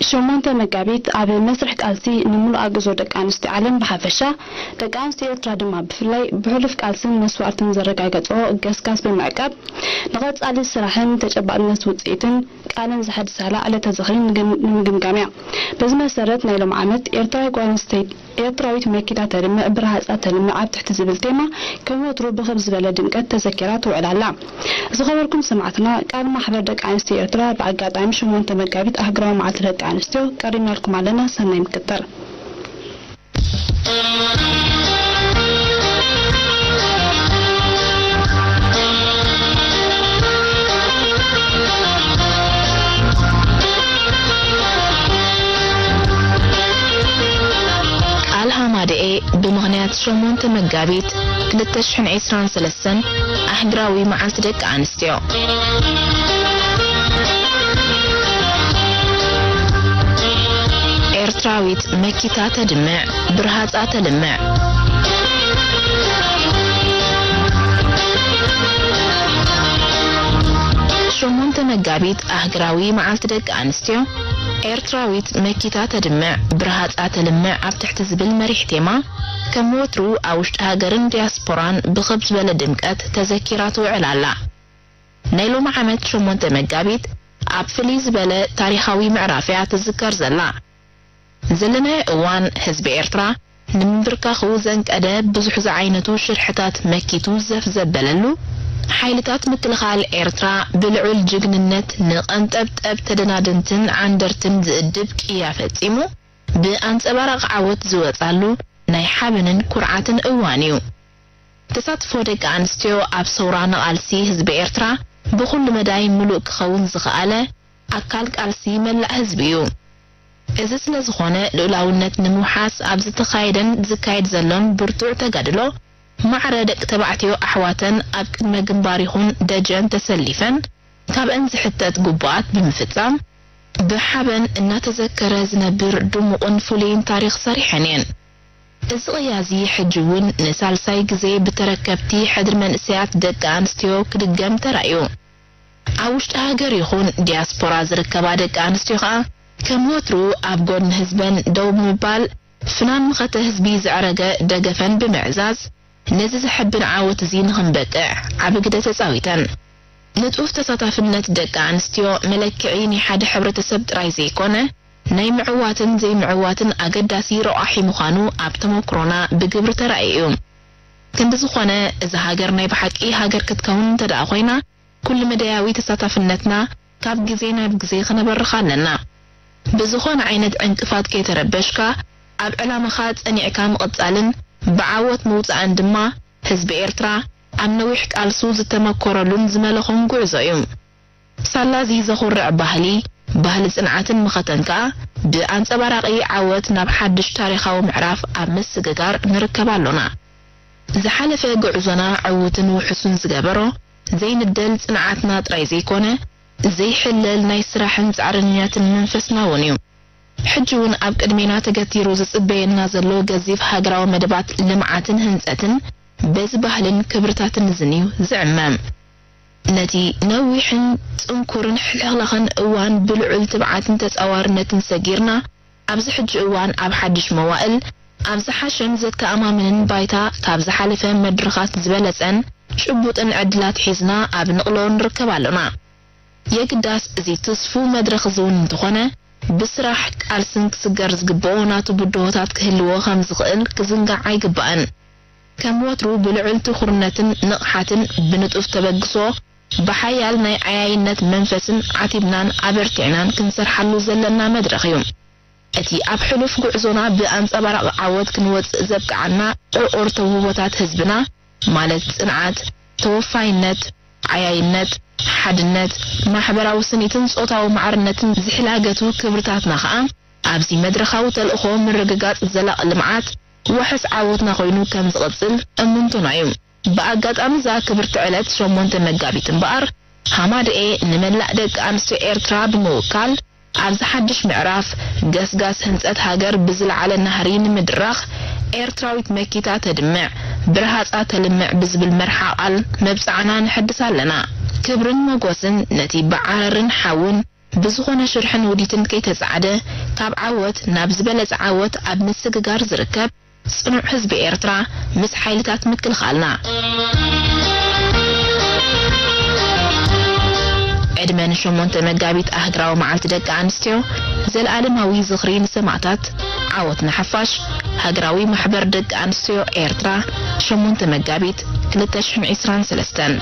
ሸሞንተ መጋቢት ኣብ መስርሕ ቃልሲ ንምሉእ ኣግዞ ደቂ ኣንስትዮ ዓለም ብሓፈሻ፣ ደቂ ኣንስትዮ ኤርትራ ድማ ብፍላይ፣ ብሕሉፍ ቃልስን መስዋእትን ዘረጋገጽኦ ገስጋስ ብምዕቃብ፣ ንቐጻሊ ስራሕን ተጨባጥነት ውጽኢትን ቃልን ዘሐድሳላ ዕለተ ዝኽሪ ንምግም-፣ ንምግምጋም እያ። በዚ መሰረት፣ ናይ ሎም ዓመት ኤርትራዊ ጓል ኣንስተይቲ፣ ኤርትራዊት መኪታ ተልምዕ፣ ብርሃጻ ተልምዕ ኣብ ትሕቲ ዝብል ቴማ፣ ከም ወትሩ ብኽብ ዝበለ ድምቀት ተዘኪራ ትውዕል ኣላ። ዝኸበርኩም ሰማዕትና፣ ቃል ማሕበር ደቂ ኣንስትዮ ኤርትራ ብኣጋጣሚ ሸሞንተ መጋቢት ኣህጉራዊ መዓልቲ ደቂ ኣንስትዮ ቀሪብናልኩም ኣለና። ሰናይ ምክትታል። ቃል ሃማደኤ ብምኽንያት ሸሞንተ መጋቢት ክልተ ሽሕን ዕስራን ሰለስተን ኣህግራዊ መዓልቲ ደቂ ኣንስትዮ። ኤርትራዊት መኪታ ተድምዕ፣ ብርሃጻ ተልምዕ። ሸሞንተ መጋቢት ኣህግራዊ መዓልቲ ደቂ ኣንስትዮ፣ ኤርትራዊት መኪታ ተድምዕ፣ ብርሃጻ ተልምዕ ኣብ ትሕቲ ዝብል መሪሕ ቴማ፣ ከም ወትሩ ኣብ ውሽጢ ሃገርን ዲያስፖራን ብኽብ ዝበለ ድምቀት ተዘኪራ ትውዕል ኣላ። ናይ ሎሚ ዓመት ሸሞንተ መጋቢት ኣብ ፍልይ ዝበለ ታሪኻዊ ምዕራፍ እያ ትዝከር ዘላ። ዘለናዮ እዋን ህዝቢ ኤርትራ ንምንብርካኹ ዘንቀደ ብዙሕ ዝዓይነቱ ሽርሕታት መኪቱ ዘፍ ዘበለሉ፣ ሓይልታት ምክልኻል ኤርትራ ብልዑል ጅግንነት ንቐንጠብጠብ ተደናደንትን ዓንደርትን ዝእድብ ቅያ ፈጺሙ፣ ብኣንጸባራቒ ዓወት ዝወጻሉ ናይ ሓበንን ኩርዓትን እዋን እዩ። ተሳትፎ ደቂ ኣንስትዮ ኣብ ሰውራ ንቓልሲ ህዝቢ ኤርትራ ብኹሉ መዳይ ምሉእ ክኸውን ዝኸኣለ ኣካል ቃልሲ መላእ ህዝቢ እዩ። እዚ ስለ ዝኾነ፣ ልኡላውነት ንምውሓስ ኣብ ዝተኻየደን ዝካየድ ዘሎን ብርቱዕ ተጋድሎ፣ ማዕረ ደቂ ተባዕትዮ ኣሕዋተን ኣብ ቅድመ ግንባር ይኹን ደጀን ተሰሊፈን፣ ካብአን ዝሕተት ግቡኣት ብምፍጻም፣ ብሓበን እናተዘከረ ዝነብር ድሙቕን ፍሉይን ታሪኽ ሰሪሐን እየን። እዚ ቅያ እዚ ሕጂ እውን ንሳልሳይ ግዜ ብተረከብቲ ሕድሪ መንእሰያት ደቂ ኣንስትዮ ክድገም ተራእዩ። ኣብ ውሽጢ ሃገር ይኹን ዲያስፖራ ዝርከባ ደቂ ኣንስትዮ ከኣ ከም ወትሩ ኣብ ጎድኒ ህዝበን ደው ብምባል ፍናን መኸተ ህዝቢ ዘዕረገ ደገፈን ብምዕዛዝ ነዚ ዘሐብን ዓወት እዚ ንኽንበቅዕ ዓቢ ግደ ተጻዊተን። ንጡፍ ተሳታፍነት ደቂ ኣንስትዮ መለክዒ ናይ ሓደ ሕብረተሰብ ጥራይ ዘይኮነ፣ ናይ ምዕዋትን ዘይምዕዋትን ኣገዳሲ ረቋሒ ምዃኑ ኣብ ተመክሮና ብግብሪ ተራእዩ እዩ። ክንዲ ዝኾነ፣ እዛ ሃገር ናይ ብሓቂ ሃገር ክትከውን እንተ ደኣ ኮይና፣ ኩሉ መዳያዊ ተሳታፍነትና ካብ ግዜ ናብ ግዜ ክነበርኻ ኣለና። ብዝኾነ ዓይነት ዕንቅፋት ከይተረበሽካ፣ ኣብ ዕላማኻ ጸኒዕካ ምቕጻልን ብዓወት ምውጻእን ድማ ህዝቢ ኤርትራ ኣብ ነዊሕ ቃልሱ ዝተመኮረሉን ዝመለኾን ጉዕዞ እዩ። ሳላ እዚ ዘኹርዕ ባህሊ፣ ባህሊ ጽንዓትን መኸተን ከኣ ብኣንጸባራቒ ዓወት ናብ ሓድሽ ታሪኻዊ ምዕራፍ ኣብ ምስግጋር ንርከብ ኣሎና። ዝሓለፈ ጉዕዞና ዕዉትን ውሑስን ዝገበሮ ዘይንደል ጽንዓትና ጥራይ ዘይኮነ፣ ዘይሕለል ናይ ስራሕን ጻዕርንያትን መንፈስና እውን እዩ። ሕጂ እውን ኣብ ቅድሜና ተገቲሩ ዝጽበየና ዘሎ ገዚፍ ሃገራዊ መደባት ልምዓትን ህንጸትን በዚ ባህልን ክብርታትን እዝን እዩ ዝዕመም። ነቲ ነዊሕን ጽንኩርን ሕልኽላኽን እዋን ብልዑል ትብዓትን ተጻዋርነትን ሰጊርና፣ ኣብዚ ሕጂ እዋን ኣብ ሓድሽ መዋእል፣ ኣብ ዝሓሸን ዘተኣማምንን ባይታ፣ ካብ ዝሓለፈ መድረኻት ዝበለጸን ጭቡጥን ዕድላት ሒዝና ኣብ ንቕሎ ንርከብ ኣሎና። የግዳስ፣ እዚ ትስፉው መድረኽ እዚ እውን እንተኾነ፣ ብስራሕ ቃልስን ክስገር ዝግብኦ ናቱ ብድሆታት ክህልዎ ከም ዝኽእል ክዝንጋዕ ኣይግባእን። ከም ወትሩ ብልዑል ትኹርነትን ንቕሓትን ብንጡፍ ተበግሶ ብሓያል ናይ ዓያይነት መንፈስን ዓቲብናን ኣበርቲዕናን ክንሰርሓሉ ዘለና መድረኽ እዩ። እቲ ኣብ ሕሉፍ ጉዕዞና ብኣንጸባራቒ ዓወት ክንወጽእ ዘብቅዓና ዕቑር ተውህቦታት ህዝብና፣ ማለት ጽንዓት፣ ተወፋይነት፣ ዓያይነት፣ ሓድነት፣ ማሕበራዊ ስኒትን ጾታዊ ማዕርነትን ዝሕላገቱ ክብርታትና ከኣ፣ ኣብዚ መድረኻዊ ተልእኾ ምርግጋጽ ዘላቒ ልምዓት ዋሕስ ዓወትና ኮይኑ ከም ዝቕጽል እምንቶና እዩ። ብኣጋጣሚ እዛ ክብርቲ ዕለት ሸሞንተ መጋቢት እምበኣር፣ ሃማደኤ ንመላእ ደቂ ኣንስትዮ ኤርትራ ብምውካል፣ ኣብዚ ሓድሽ ምዕራፍ ገስጋስ ህንጸት ሃገር ብዝለዓለ ናህሪ ንምድራኽ፣ ኤርትራዊት መኪታ ተድምዕ፣ ብርሃጻ ተልምዕ ብዝብል መርሓ ቃል መብጽዓና ነሐድስ ኣለና። ክብርን ሞጎስን ነቲ ብዓረርን ሓውን ብዝኾነ ሽርሕን ውዲትን ከይተጻዕደ፣ ካብ ዓወት ናብ ዝበለጸ ዓወት ኣብ ምስግጋር ዝርከብ ጽኑዕ ህዝቢ ኤርትራ፣ ምስ ሓይልታት ምክልኻልና። ዕድመ ንሸሞንተ መጋቢት ኣህግራዊ መዓልቲ ደቂ ኣንስትዮ፣ ዘለኣለማዊ ዝኽሪ ንሰማእታት፣ ዓወት ንሓፋሽ። ሃገራዊ ማሕበር ደቂ ኣንስትዮ ኤርትራ፣ ሸሞንተ መጋቢት ክልተ ሽሕን ዕስራን ሰለስተን።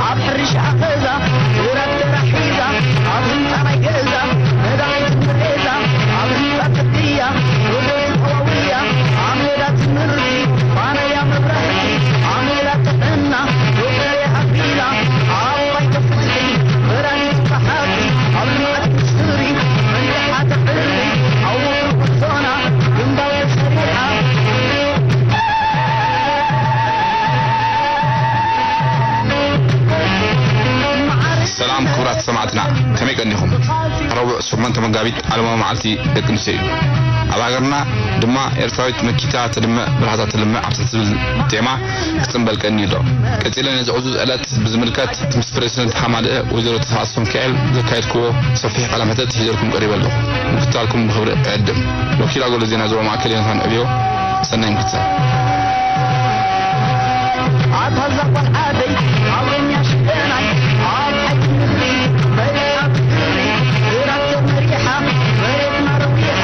ኣብ ሕርሻ ገዛ፣ ትራክተር ሒዛ፣ ኣብ ህንጻ ናይ ገዛ፣ ነዳቒት ትምሬዛ፣ ኣብ ህንጻ ጽርግያ፣ ሮቦት ተዋውያ፣ ኣብ ሜዳ ትምህርቲ፣ ፋና እያ መብራህቲ፣ ኣብ ሜዳ ጥዕና፣ ዶክተር እያ ኣቢላ፣ ኣብ ባይቶ ፍትሒ፣ ወራሪት ብሓቂ፣ ኣብ ልምዓት ኢንዱስትሪ፣ መንዲሓ ተዕሪ፣ ኣብ ወፍሪ ጉዕዞና፣ ግንባር ተሰሪዓ። ሰላም ክቡራት ሰማዕትና፣ ከመይ ቀኒኹም? ረቡዕ ሸሞንተ መጋቢት ዓለማዊ መዓልቲ ደቂ ኣንስትዮ እዩ። ኣብ ሃገርና ድማ ኤርትራዊት መኪታ ትድምዕ ብርሃጻ ትልምዕ ኣብ ትሕቲ ዝብል ቴማ ክጽንበል ቀንዩ ኣሎ። ቀጺለ ነዚ ዕዙዝ ዕለት ብዝምልከት ምስ ፕሬዚደንት ሃማደኤ ወይዘሮ ተስፋ ኣስፋ ሚካኤል ዘካየድክዎ ሰፊሕ ቃለ መሕትት ሒዘልኩም ቀሪበ ኣለኹ። ምክትታልኩም ብኽብሪ እዕድም። ወኪል ኣገልግሎት ዜና ዞባ ማእከል ዮናታን ዕብዮ፣ ሰናይ ምክትታል። ኣታ እዛ ጓል ዓደይ፣ ሓውረኛ ሽደናይ፣ ኣብ ሓይሊ ምድሪ፣ መሪሓ ብትሪ፣ ትራክተር መሪሓ፣ መሬትና ረዊሓ፣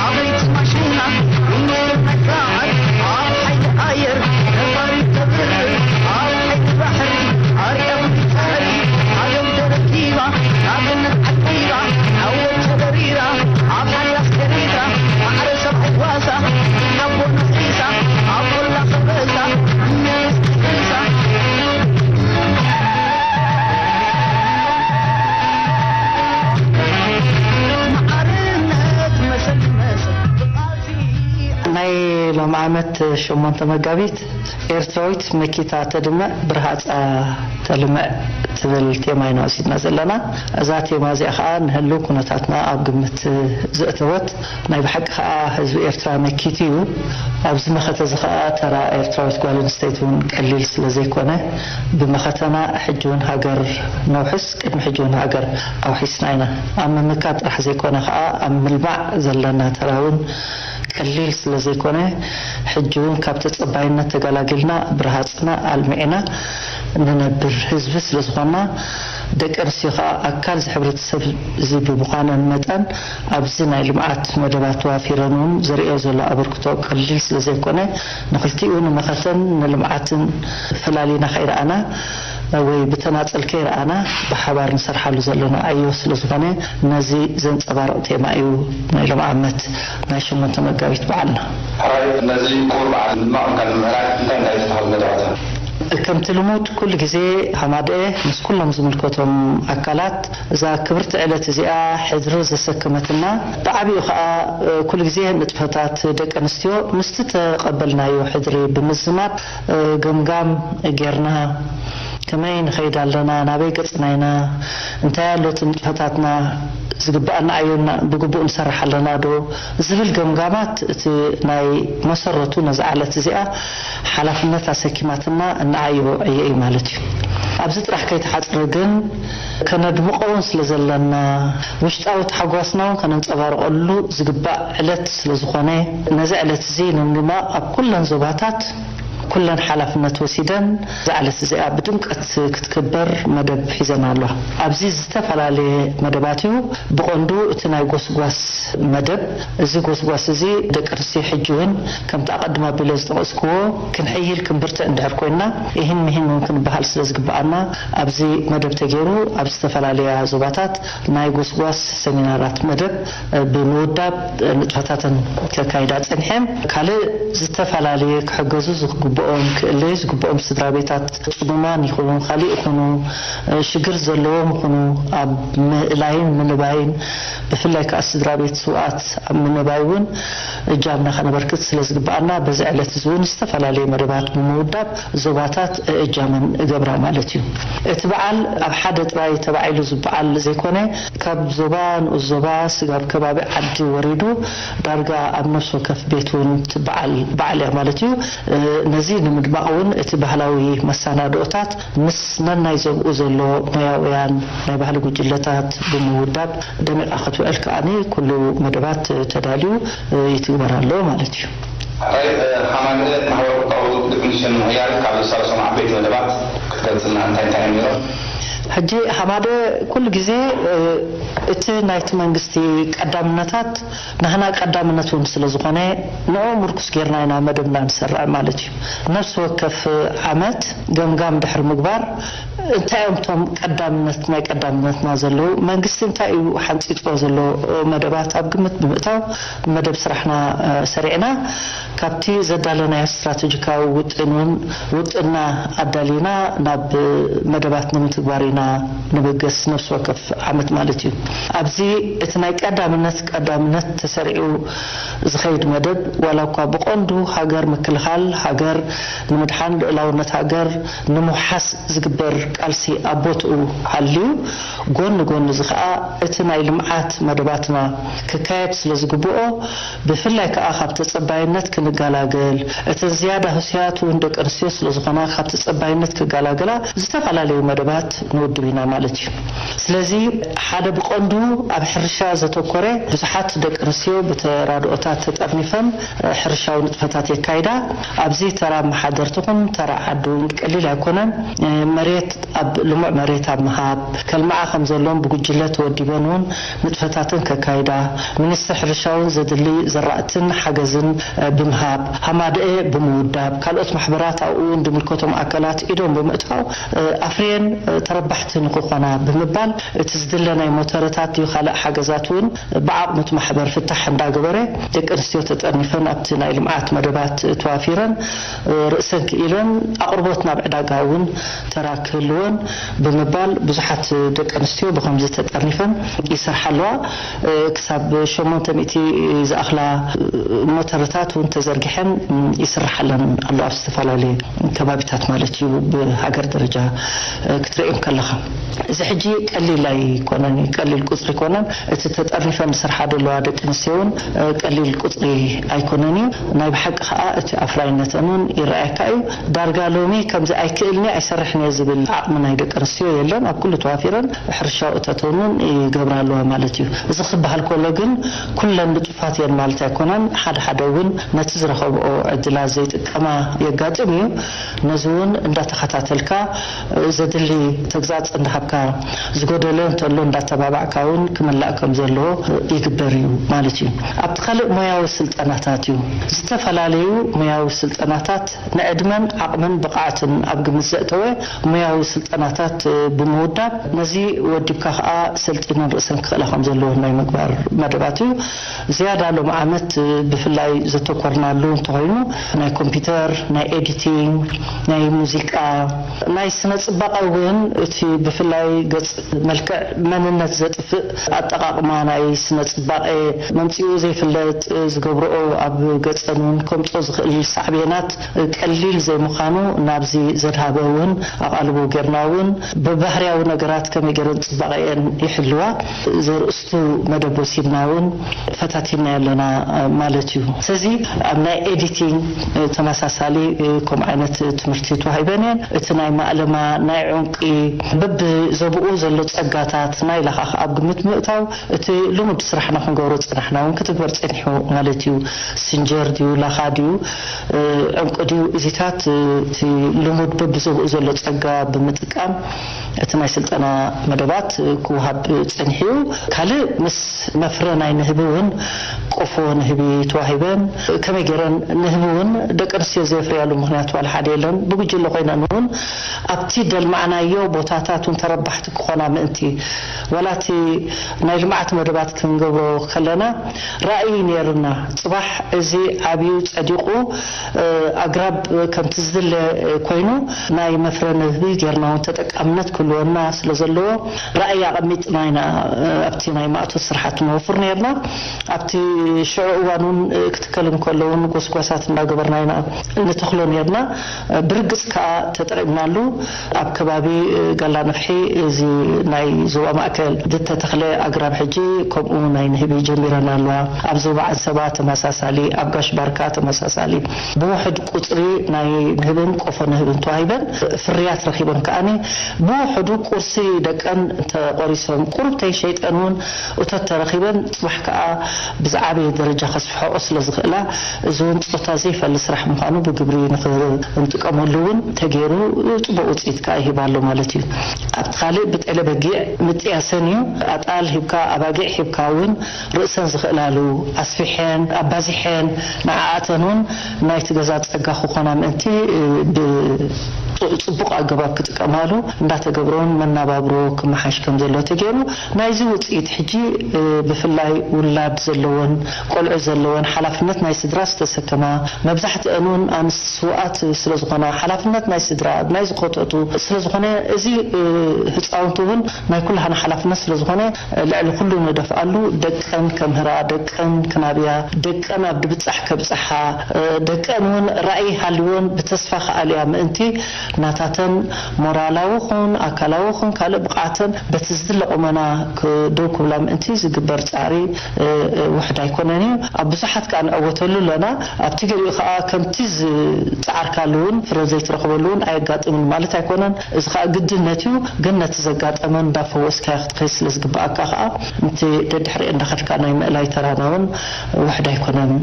ዓበይቲ ማሽና፣ ጉንጉን ናይ ሰዓት፣ ኣብ ሓይሊ ኣየር፣ ነፋሪት ተብርር፣ ኣብ ሓይሊ ባሕሪ፣ ኣርያም ሚሳይል፣ ዓለም ተረኪባ፣ ናጽነት ዓቂባ፣ ዓወት ተደሪራ፣ ኣብ ሓዳስ ኤሪትራ፣ ማዕረ ሰብኣይ ጓሳ፣ ኣቦ ነኺሳ፣ ኣብ ቆላ ከበሳ፣ እኛ ነስጢሳ። መዓርነት መሰል መሰል ብቓልሲ ናይ ሎም ዓመት ሸሞንተ መጋቢት ኤርትራዊት መኪታ ተድምዕ ብርሃጻ ተልምዕ ትብል ቴማ ኢና ወሲድና ዘለና። እዛ ቴማ እዚኣ ኸኣ ንህልው ኩነታትና ኣብ ግምት ዘእተወት፣ ናይ ብሓቂ ኸኣ ህዝቢ ኤርትራ መኪት እዩ። ኣብዚ መኸተ እዚ ኸኣ ተራ ኤርትራዊት ጓል ኣንስተይቲ እውን ቀሊል ስለ ዘይኮነ፣ ብመኸተና ሕጂ እውን ሃገር ነውሕስ፣ ቅድሚ ሕጂ እውን ሃገር ኣውሒስና ኢና። ኣብ ምምካት ጥራሕ ዘይኮነ ኸኣ ኣብ ምልማዕ ዘለና ተራ እውን ቀሊል ስለ ዘይኮነ፣ ሕጂ እውን ካብ ተጸባይነት ተገላጊልና ብርሃጽና ኣልሚዕና ንነብር ህዝቢ ስለ ዝኾንና፣ ደቂ ኣንስትዮ ከኣ ኣካል እዚ ሕብረተሰብ እዚ ብምዃነን መጠን፣ ኣብዚ ናይ ልምዓት መደባት ተዋፊረን እውን ዘርእዮ ዘሎ ኣበርክቶ ቀሊል ስለ ዘይኮነ፣ ንኽልቲኡ ንመኸተን ንልምዓትን ፈላሊና ከይረኣና ወይ ብተናጸል ከይረኣና ብሓባር ንሰርሓሉ ዘለና ዕዮ ስለ ዝኾነ፣ ነዚ ዘንጸባርቕ ቴማ እዩ ናይ ሎም ዓመት ናይ ሸሞንተ መጋቢት በዓልና። ሕራይ ነዚ ክቡር በዓል ንምድማቕ ምካን ንምዕራይ እንታይ እንታይ ዝተኻሉ መደባትና? ከምቲ ልሙድ ኩሉ ግዜ ሃማደኤ ምስ ኩሎም ዝምልከቶም ኣካላት እዛ ክብርቲ ዕለት እዚኣ ሕድሪ ዘሰከመትና፣ ብዓቢኡ ከኣ ኩሉ ግዜ ንጥፈታት ደቂ ኣንስትዮ ምስቲ ተቐበልናዮ ሕድሪ ብምዝማድ ገምጋም ጌርና፣ ከመይ ንኸይድ ኣለና፣ ናበይ ገጽና ኢና፣ እንታይ ኣሎ እቲ ንጥፈታትና፣ ዝግብኣና ኣዮና ብግቡእ ንሰርሕ ኣለና ዶ ዝብል ገምጋማት እቲ ናይ መሰረቱ ነዛ ዕለት እዚኣ ሓላፍነት ኣሰኪማትና እንዓዮ ዕዮ እዩ ማለት እዩ። ኣብዚ ጥራሕ ከይተሓጽረ ግን ከነድምቆ እውን ስለ ዘለና፣ ውሽጣዊ ተሓጓስና እውን ከነንጸባርቐሉ ዝግባእ ዕለት ስለ ዝኾነ፣ ነዚ ዕለት እዚ ንምድማቕ ኣብ ኩለን ዞባታት ኩለን ሓላፍነት ወሲደን እዛ ዕለት እዚኣ ብድምቀት ክትክበር መደብ ሒዘን ኣለዋ። ኣብዚ ዝተፈላለየ መደባት እዩ። ብቐንዱ እቲ ናይ ጎስጓስ መደብ፣ እዚ ጎስጓስ እዚ ደቂ ኣንስትዮ ሕጂ እውን ከምቲ ኣቐድም ኣቢለ ዝጠቐስክዎ ክንሕይል ክንብርትዕ እንድሕር ኮይና፣ ይህን ምሂን እውን ክንበሃል ስለ ዝግበኣና ኣብዚ መደብ ተገይሩ ኣብ ዝተፈላለያ ዞባታት ናይ ጎስጓስ ሰሚናራት መደብ ብምውዳብ ንጥፈታተን ከካይዳ ጸኒሐን። ካልእ ዝተፈላለየ ክሕገዙ ዝግብኦም ክእለዩ ዝግብኦም ስድራ ቤታት ጽጉማን ይኹኑ ካልእ ይኹኑ ሽግር ዘለዎም ይኹኑ ኣብ ምእላይን ምንባይን ብፍላይ ከዓ ስድራ ቤት ስውኣት ኣብ ምንባይ እውን እጃምና ከነበርክት ስለ ዝግበኣና በዚ ዕለት እዚ እውን ዝተፈላለየ መደባት ብምውዳብ ዞባታት እጃመን እገብራ ማለት እዩ። እቲ በዓል ኣብ ሓደ ጥራይ ተባዒሉ ዝበዓል ዘይኮነ ካብ ዞባ ንኡስ ዞባ ስጋብ ከባቢ ዓዲ ወሪዱ ዳርጋ ኣብ ነፍሲ ወከፍ ቤት እውን ትበዓል በዓል እያ ማለት እዩ። ነዚ ንምድማቕ እውን እቲ ባህላዊ መሰናድኦታት ምስ ነናይ ዘብኡ ዘሎ ሞያውያን ናይ ባህሊ ጉጅለታት ብምውዳብ ደሚቓ ክትውዕል ከዓኒ ኩሉ መደባት ተዳልዩ ይትግበር ኣሎ ማለት እዩ። ሕራይ ሓማደ ማሕበረ ቁጠባዊ ደቂ ኣንስትዮ ንምሕያል ካብ ዝሳለሶም ዓበይቲ መደባት ክትገልፅልና እንታይ እንታይ እዮም ነይሮም? ሕጂ ሓማደ ኩሉ ግዜ እቲ ናይቲ መንግስቲ ቀዳምነታት ናህና ቀዳምነት እውን ስለ ዝኾነ ንኡ ምርኩስ ጌርና ኢና መደብና ንሰርዕ ማለት እዩ። ነፍሲ ወከፍ ዓመት ገምጋም ድሕሪ ምግባር እንታይ እዮም እቶም ቀዳምነት ናይ ቀዳምነትና ዘለዉ መንግስቲ እንታይ እዩ ሓንፂፅዎ ዘሎ መደባት ኣብ ግምት ብምእታው መደብ ስራሕና ሰሪዕና ካብቲ ዘዳለናዮ ስትራተጂካዊ ውጥን እውን ውጥና ኣዳሊና ናብ መደባት ንምትግባር ኢና ንብገስ ነፍሲ ወከፍ ዓመት ማለት እዩ። ኣብዚ እቲ ናይ ቀዳምነት ቀዳምነት ተሰሪዑ ዝኸይድ መደብ ዋላ እኳ ብቐንዱ ሃገር ምክልኻል ሃገር ንምድሓን ልእላውነት ሃገር ንምውሓስ ዝግበር ቃልሲ ኣብ ቦትኡ ሃልዩ ጎኒ ጎኒ እዚ ከዓ እቲ ናይ ልምዓት መደባትና ክካየድ ስለ ዝግብኦ ብፍላይ ከዓ ካብ ተፀባይነት ክንገላገል እተን ዝያዳ ህሱያት እውን ደቂ ኣንስትዮ ስለ ዝኾና ካብ ተፀባይነት ክገላገላ ዝተፈላለዩ መደባት ንውድብ ኢና ማለት እዩ። ስለዚ ሓደ ብቐንዱ ኣብ ሕርሻ ዘተኮረ ብዙሓት ደቂ ኣንስትዮ ብተራድኦታት ተጠርኒፈን ሕርሻዊ ንጥፈታት የካይዳ። ኣብዚ ተራ ኣመሓደርቲ ኹን ተራ ዓዲ እውን ቀሊል ኣይኮነን። መሬት ኣብ ልሙዕ መሬት ኣብ ምሃብ ከልምዓ ከም ዘለዎም ብጉጅለ ተወዲበን እውን ንጥፈታተን ከካይዳ ሚኒስትሪ ሕርሻ እውን ዘድሊ ዘራእትን ሓገዝን ብምሃብ ሃማደኤ ብምውዳብ ካልኦት ማሕበራት ኣብኡ እውን ዝምልከቶም ኣካላት ኢዶም ብምእታው ኣፍርየን ተረባሕቲ ንክኾና ብምባል እቲ ዝድለ ናይ ሞተረታት ድዩ ካልእ ሓገዛት እውን ብዓቕሚ እቲ ማሕበር ፍታሕ እንዳገበረ ደቂ ኣንስትዮ ተጠርኒፈን ኣብቲ ናይ ልምዓት መደባት ተዋፊረን ርእሰን ክኢለን ኣቕርቦት ናብ ዕዳጋ እውን ተራ ክህልወን ብምባል ብዙሓት ደቂ ኣንስትዮ ብከምዚ ተጠርኒፈን ይሰርሓ ኣለዋ። ክሳብ ሸሞንተ ሚእቲ ዝኣኽላ ሞተረታት እውን ተዘርጊሐን ይስርሓለን ኣሎ ኣብ ዝተፈላለየ ከባቢታት ማለት እዩ ብሃገር ደረጃ ክትርእዮም ከለኻ እዚ ሕጂ ቀሊል ኣይኮነን እዩ ቀሊል ቁፅሪ ኣይኮነን እቲ ተጠርኒፈን ዝሰርሓ ዘለዋ ደቂ ኣንስትዮ እውን ቀሊል ቁፅሪ ኣይኮነን እዩ ናይ ብሓቂ ከዓ እቲ ኣፍራይነተን እውን ይረኣየካ እዩ ዳርጋ ሎሚ ከምዚ ኣይክእልኒ ኣይሰርሕን እየ ዝብል ዓቕሚ ናይ ደቂ ኣንስትዮ የለን ኣብ ኩሉ ተዋፊረን ሕርሻ እተተን እውን ይገብራ ኣለዋ ማለት እዩ እዚ ክበሃል ከሎ ግን ኩለን ንጡፋት እየን ማለት ኣይኮነን ሓደ ሓደ እውን ነቲ ዝረኸብኦ ዕድላት ዘይጥቀማ የጋጥም እዩ ነዚ እውን እንዳተኸታተልካ ዘድሊ ተግዛፅ እንዳሃብካ ዝጎደለ እንተሎ እንዳተባባዕካ እውን ክምላእ ከም ዘለዎ ይግበር እዩ ማለት እዩ ኣብቲ ካልእ ሞያዊ ስልጠናታት እዩ ዝተፈላለዩ ሞያዊ ስልጠናታት ንዕድመን ዓቕምን ብቕዓትን ኣብ ግምት ዘእተወ ሞያዊ ስልጠናታት ብምውዳብ ነዚ ወዲብካ ከዓ ሰልጢነን ርእሰን ክኽእላ ከም ዘለወን ናይ ምግባር መደባት እዩ ዝያዳ ሎም ዓመት ብፍላይ ዘተኮርናሉ እንተኮይኑ ናይ ኮምፒውተር ናይ ኤዲቲንግ ናይ ሙዚቃ ናይ ስነ ፅባቐ እውን እቲ ብፍላይ ገፅ መልክዕ መንነት ዘጥፍእ ኣጠቓቕማ ናይ ስነ ፅባቐ መምፅኡ ዘይፍለጥ ዝገብርኦ ኣብ ገፀን እውን ከምፅኦ ዝኽእል ሳዕቤናት ቀሊል ዘይምዃኑ ናብዚ ዘድሃበ እውን ኣቓልቦ ጌርና እውን ብባህርያዊ ነገራት ከመይ ገይረን ፅባቐአን ይሕልዋ ዘርእስቱ መደብ ወሲድና እውን ፈታቲና ኣለና ማለት እዩ። ስለዚ ኣብ ናይ ኤዲቲንግ ተመሳሳሊ ከምኡ ዓይነት ትምህርቲ ተዋሂበን እየን። እቲ ናይ ማእለማ ናይ ዑንቂ በቢ ዘብኡ ዘሎ ጸጋታት ናይ ላኻ ኣብ ግምት ምእታው፣ እቲ ልሙድ ስራሕና ክንገብሮ ዝጸናሕና እውን ክትግበር ጸኒሑ ማለት እዩ። ስንጀር ድዩ፣ ላኻ ድዩ፣ ዕንቁ ድዩ፣ እዚታት እቲ ልሙድ በብዘብኡ ዘሎ ጸጋ ብምጥቃም እቲ ናይ ስልጠና መደባት ክወሃብ ጸኒሑ እዩ። ካልእ ምስ መፍረ ናይ ንህቢ እውን ቆፎ ንህቢ ተዋሂበን፣ ከመይ ገይረን ንህቢ እውን ደቂ ኣንስትዮ ዘየፍርያሉ ምኽንያት ዋላ ሓደ የለን። ብጉጅለ ኮይነን እውን ኣብቲ ደልማዕናዮ ቦታታት እውን ተረባሕቲ ክኾና ምእንቲ፣ ዋላ እቲ ናይ ልምዓት መደባት ክንገብሮ ከለና ራእይ ነይርና፣ ጽባሕ እዚ ዓብዩ ጸዲቑ፣ እ፣ ኣግራብ ከምቲ ዝድለ ኮይኑ ናይ መፍረ ንህቢ ጌርና እውን ተጠቃምነት ክህልወና ስለ ዘለዎ ራእይ ኣቐሚጥና ኢና፣ እ፣ ኣብቲ ናይ ማእቶት ስራሓት ንወፍር ነይርና። ኣብቲ ሽዑ እዋን እውን፣ እ፣ ክትከል እንከሎ እውን ጎስጓሳት እንዳገበርና ኢና እንተኽሎ ነይርና። እ፣ ብርግጽ ከኣ ተጠቒምናሉ። ኣብ ከባቢ፣ እ፣ ጋላ ነፍሒ፣ እዚ ናይ ዞባ ማእከል ዝተተኽለ ኣግራብ ሕጂ ከምኡ ናይ ንህቢ ጀሚረን ኣለዋ። ኣብ ዞባ ዓንሰባ ተመሳሳሊ፣ ኣብ ጋሽ ባርካ ተመሳሳሊ። ብውሑድ ቁጽሪ ናይ ንህብን ቆፎ ንህብን ተዋሂበን ፍርያት ረኺበን ከኣኒ ብውሑዱ ቁርሲ ደቀን ተቆሪሶም ቁሩብ ተይሸይጠን እውን እቶት ተረኺበን ጽባሕ ከኣ ብዝዓበየ ደረጃ ከስፍሐኦ ስለ ዝኽእላ፣ እዚ እውን ጾታ ዘይፈሊ ስራሕ ምዃኑ ብግብሪ ንኽንጥቀመሉ እውን ተገይሩ ጽቡቕ ውጽኢት ከኣ ይህብ ኣሎ ማለት እዩ። ኣብቲ ካልእ ብጤለ በጊዕ ምጥያሰን እዩ። ኣጣል ሂብካ፣ ኣባጊዕ ሂብካ እውን ርእሰን ዝኽእላሉ ኣስፊሐን ኣባዚሐን ንዓኣተን እውን ናይቲ ገዛ ጸጋ ክኾና ምእንቲ፣ እ፣ ብ-፣ ጽቡቕ ኣገባብ ክጥቀማሉ እንዳተገብረውን መናባብሮ ክመሓሽ ከም ዘሎ ተገይሩ። ናይዚ ውጽኢት ሕጂ፣ እ፣ ብፍላይ ውላድ ዘለወን፣ ቆልዑ ዘለወን፣ ሓላፍነት ናይ ስድራ ዝተሰከማ፣ መብዛሕትአን እውን ኣንስቲ ስውኣት ስለ ዝኾና፣ ሓላፍነት ናይ ስድራ፣ ናይ ዝኸተቱ ስለ ዝኾነ፣ እዚ፣ እ፣ ህፃውንቲ እውን ናይ ኩላህና ሓላፍነት ስለ ዝኾነ፣ ልዕሊ ኩሉ ንደፍኣሉ፣ ደቀን ከምህራ፣ ደቀን ክናብያ፣ ደቀን ኣብ ድብጻሕ ከብጽሓ፣ እ፣ ደቀን እውን ራእይ ሃልወን ብተስፋ ክኣልያ ምእንቲ፣ ናታተን ሞራላዊ ኹን ኣካላዊ ኹን ካልእ ብቕዓተን በቲ ዝድለ ቁመና ክ-፣ ደው ክብላ ምእንቲ ዝግበር ጻዕሪ፣ እ፣ እ፣ ውሕድ ኣይኮነን እዩ። ኣብ ብዙሓት ከኣ ንዕወተሉ ኣለና። ኣብቲ ገሊኡ ከኣ ከምቲ ዝጸዓርካሉ እውን ፍረ ዘይትረኽበሉ እውን ኣየጋጥምን ማለት ኣይኮነን። እዚ ከኣ ግድነት እዩ። ግን ነቲ ዘጋጠመ እንዳፈወስካዮ ክትከይድ ስለ ዝግብኣካ ከኣ፣ እቲ ደድሕሪኡ እንዳኸድካ ናይ ምእላይ ተራና እውን ውሕድ ኣይኮነን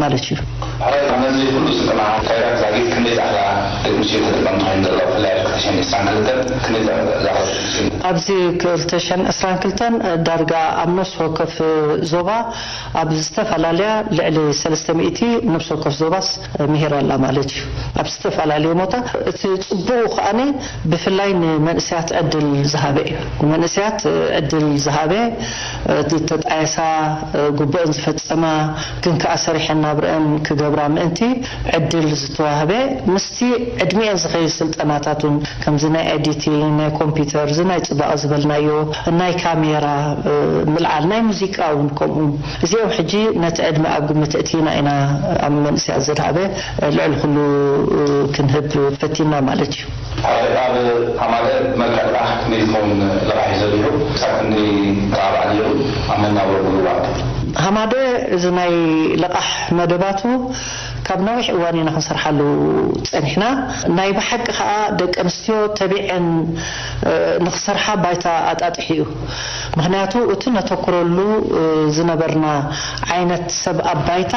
ማለት እዩ። ሕራይ፣ ነዚ ኩሉ ስልጠና ኣካይዳ ክሳጊት ክንደይ ዝኣኽላ ደቂ ኣንስትዮ ተጠቀምቲ ኮይነን ዘለዋ፣ ብፍላይ ኣብ ክልተ ሽሕን ዕስራን ክልተን ክንደይ ዝኣኽላ ደቂ ኣንስትዮ? ኣብዚ ክልተ ሽሕን ዕስራን ክልተን ዳርጋ ኣብ ነፍሲ ወከፍ ዞባ ኣብ ዝተፈላለያ ልዕሊ ሰለስተ ሚእቲ ነፍሲ ወከፍ ዞባስ ምሂራ ኣላ ማለት እዩ። ኣብ ዝተፈላለየ ቦታ እቲ ጽቡቕ ከኣኒ ብፍላይ ንመንእሰያት ዕድል ዝሃበ እዩ። ንመንእሰያት ዕድል ዝሃበ፣ ዝተጣየሳ፣ ግቡእን ዝፈጸማ፣ ግን ከኣ ሰሪሐን ናብረአን ክገብራ ምእንቲ ዕድል ዝተዋህበ፣ ምስቲ ዕድሚኤን ዝኸይድ ስልጠናታት እውን፣ ከምዚ ናይ ኤዲቲንግ፣ ናይ ኮምፒውተር፣ እዚ ናይ ጽባቐ ዝበልናዮ፣ ናይ ካሜራ፣ ምልዓል፣ ናይ ሙዚቃ እውን ከምኡ። እዚኦም ሕጂ ነቲ ዕድመ ኣብ ግምት እቲና ኢና ኣብ መንእሰያት ዘድሃበ ልዕሊ ኩሉ ክንህብ ፈቲና ማለት እዩ። ኣብ ሃማደ መልክዕ ልቓሕ ከመይ ዝኸውን ልቓሕ እዩ ዘርጊሑ? ክሳብ ክንደይ ተባባዕ ነይሩ ኣብ መናብሮ ምሉዋጥ? ሃማደ እዚ ናይ ልቓሕ መደባቱ ካብ ነዊሕ እዋን ኢና ክንሰርሓሉ ጸኒሕና። ናይ ብሓቂ ከኣ ደቂ ኣንስትዮ ተቢዐን፣ እ፣ ንኽሰርሓ ባይታ ኣጣጢሑ እዩ። ምኽንያቱ እቲ ነተኩረሉ፣ እ፣ ዝነበርና ዓይነት ሰብ ኣብ ባይታ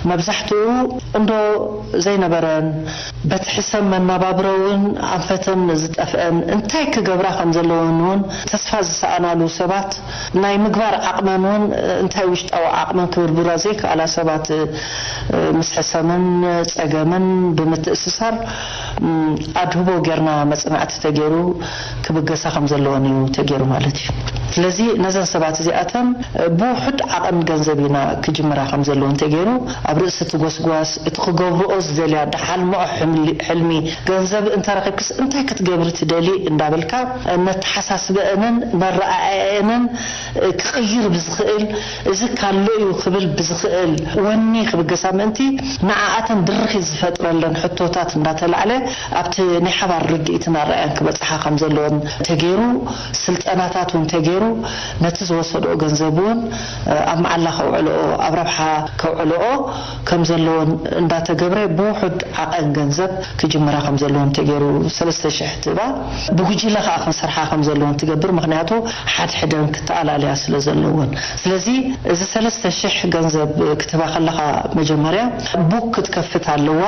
መብዛሕትኡ እንዶ ዘይነበረን በቲ ሕሰም መናባብሮ እውን ኣንፈተን ዝጠፍአን እንታይ ክገብራ ከም ዘለወን እውን ተስፋ ዝሰኣናሉ ሰባት ናይ ምግባር ዓቕመን እውን እንታይ ውሽጣዊ ዓቕመን ክብርብራ ዘይከኣላ ሰባት፣ እ፣ ምስ ሕሰምን ጸገምን ብምትእስሳር፣ ም፣ ኣድህቦ ጌርና መጽናዕቲ ተገይሩ ክብገሳ ከም ዘለወን እዩ ተገይሩ ማለት እዩ። ስለዚ ነዘን ሰባት እዚኣተን ብውሑድ ዓቐን ገንዘብ ኢና ክጅምራ ከም ዘለወን ተገይሩ ኣብ ርእሲ እቲ ጎስጓስ እቲ ክገብርኦ ዝደልያ ድሓልምዖ ሕምሊ-፣ ሕልሚ ገንዘብ እንተረኺብክስ እንታይ ክትገብሪ ትደሊ እንዳበልካ ነተሓሳስበአንን ነረኣእየንን ክቕይር ብዝኽእል፣ እዚ ካሎ እዩ ክብል ብዝኽእል ወኒ ክብገሳ ምእንቲ ንዓኣተን ድርኺት ዝፈጥረለን ሕቶታት እንዳተላዕለ ኣብቲ ናይ ሓባር ርድኢትን ኣረኣያን ክበጽሓ ከም ዘለወን ተገይሩ፣ ስልጠናታት እውን ተገይሩ፣ ነቲ ዝወሰድኦ ገንዘብ እውን ኣብ መዓላ ከውዕልኦ፣ ኣብ ረብሓ ከውዕልኦ ከም ዘለዎን እንዳተገብረ፣ ብውሑድ ዓቐን ገንዘብ ክጅምራ ከም ዘለዎም ተገይሩ፣ ሰለስተ ሽሕ ትህባ፣ ብጉጅለ ከዓ ክንሰርሓ ከም ዘለዎን ትገብር። ምክንያቱ ሓድሕደን ክተኣላለያ ስለ ዘለዎን። ስለዚ እዚ ሰለስተ ሽሕ ገንዘብ ክትህባ ከለካ፣ መጀመርያ ቡክ ክትከፍት ኣለዋ።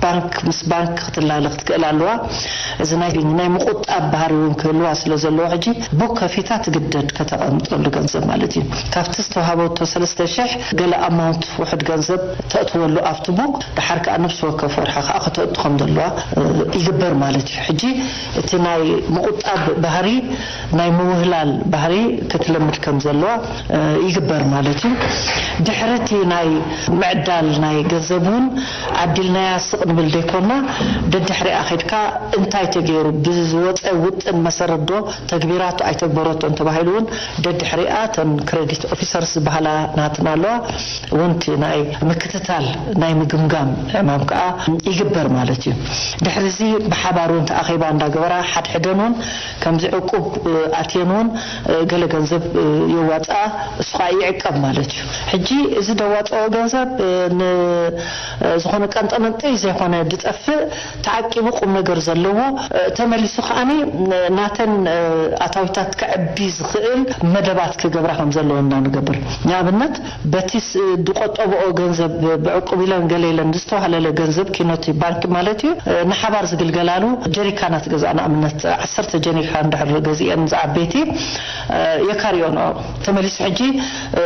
ባንክ፣ ምስ ባንክ ክትላለ ክትክእል ኣለዋ። እዚ ናይ ናይ ምቁጣብ ባህሪ እውን ክህልዋ ስለ ዘለዎ፣ ሕጂ ቡክ ከፊታ ትግደድ ከተቐምጠሉ ገንዘብ ማለት እዩ። ካብቲ ዝተዋሃበቶ ሰለስተ ሽሕ ገለ ኣማውንት፣ ውሕድ ገንዘብ ተእትወሉ ኣብቲ ቡክ፣ ድሓር ከዓ ነፍሲ ወከፍ ወርሒ ከዓ ከተእቱ ከም ዘለዋ ይግበር ማለት እዩ። ሕጂ እቲ ናይ ምቁጣብ ባህሪ፣ ናይ ምውህላል ባህሪ ክትለምድ ከም ዘለዋ ይግበር ማለት እዩ። ድሕሪ እቲ ናይ ምዕዳል ናይ ገንዘብ እውን ዓዲልናያ ስቕ ንብል ዘይኮና፣ ደድሕሪኣ ከድካ እንታይ ተገይሩ፣ ብዝወፀ ውጥን መሰረት ዶ ተግቢራቶ ኣይተግበረቶን ተባሂሉ እውን ደድሕሪኣ እተን ክሬዲት ኦፊሰርስ ዝበሃላ ናትና ኣለዋ። እውን እቲ ናይ ምክትታል፣ ናይ ምግምጋም ዕማም ከዓ ይግበር ማለት እዩ። ድሕሪ እዚ ብሓባር እውን ተኣኺባ እንዳገበራ፣ ሓድሕደን እውን ከምዚ ዕቁብ ኣትየን እውን ገለ ገንዘብ የዋፅኣ፣ እሱ ከዓ ይዕቀብ ማለት እዩ። ሕጂ እዚ ደዋፅኦ ገንዘብ ንዝኾነ ቀንጠመንጠይ ዘይኮነ ዝጠፍእ፣ ተዓቂቡ ቁም ነገር ዘለዎ፣ ተመሊሱ ከዓኒ ናተን ኣታዊታት ከዕቢ ዝኽእል መደባት ክገብራ ከም ዘለዎ ኢና ንገብር። ንኣብነት በቲ ዝቆጠብኦ ገንዘብ፣ ብዕቁብ ኢለን ገለ ኢለን ዝተዋህለለ ገንዘብ፣ ኪኖቲ ባንክ ማለት እዩ፣ ንሓባር ዝግልገላሉ ጀሪካናት ገዛእ፣ ንኣብነት ዓሰርተ ጀሪካን እንድሕር ገዚአን ዝዓበይቲ የካርዮንኦ። ተመሊሱ ሕጂ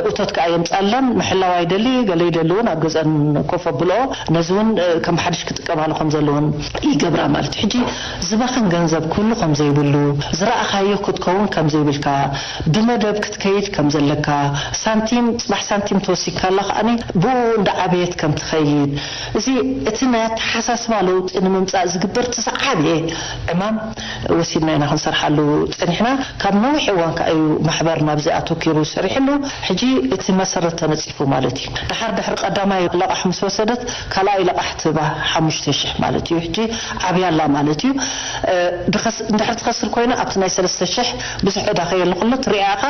እቶት ከዓ የምፃለን፣ ምሕላው ኣይደሊ፣ ገለ ይደሊ እውን ኣብ ገዘን ኮፍ ኣብልኦ። ነዚ እውን ከም ሓድሽ ክጥቀማሉ ከም ዘለዎን ይገብራ ማለት እዩ። ሕጂ ዝባኽን ገንዘብ ኩሉ ከም ዘይብሉ፣ ዝረኣኻዮ ክትከውን ከም ዘይብልካ፣ ብመደብ ክትከይድ ከም ዘለካ፣ ሳንቲም፣ ፅባሕ ሳንቲም ተወሲካ ኣላ ከዓኒ ብኡ እንዳ ዓበየት ከም ትኸይድ፣ እዚ እቲ ናይ ኣተሓሳስባ ለውጢ ንምምፃእ ዝግበር እቲ ዝዓበየ ዕማም ወሲድና ኢና ክንሰርሓሉ ፀኒሕና። ካብ ነዊሕ እዋን ከዓ እዩ ማሕበር ናብዚ ኣተኪሩ ሰሪሕሉ። ሕጂ እቲ መሰረት ተነፂፉ ማለት እዩ። ድሓር ድሕሪ ቀዳማይ ለቓሕ ምስ ወሰደት፣ ካልኣይ ለቓሕ ትህባ ሓሙሽተ ሽሕ ማለት እዩ። ሕጂ ዓብያ ኣላ ማለት እዩ። ድኸስ-፣ እንድሕር ትኸስር ኮይና፣ ኣብቲ ናይ ሰለስተ ሽሕ ብዙሕ ዕዳ ከየለ ከሎ ትሪኣ ኢኻ።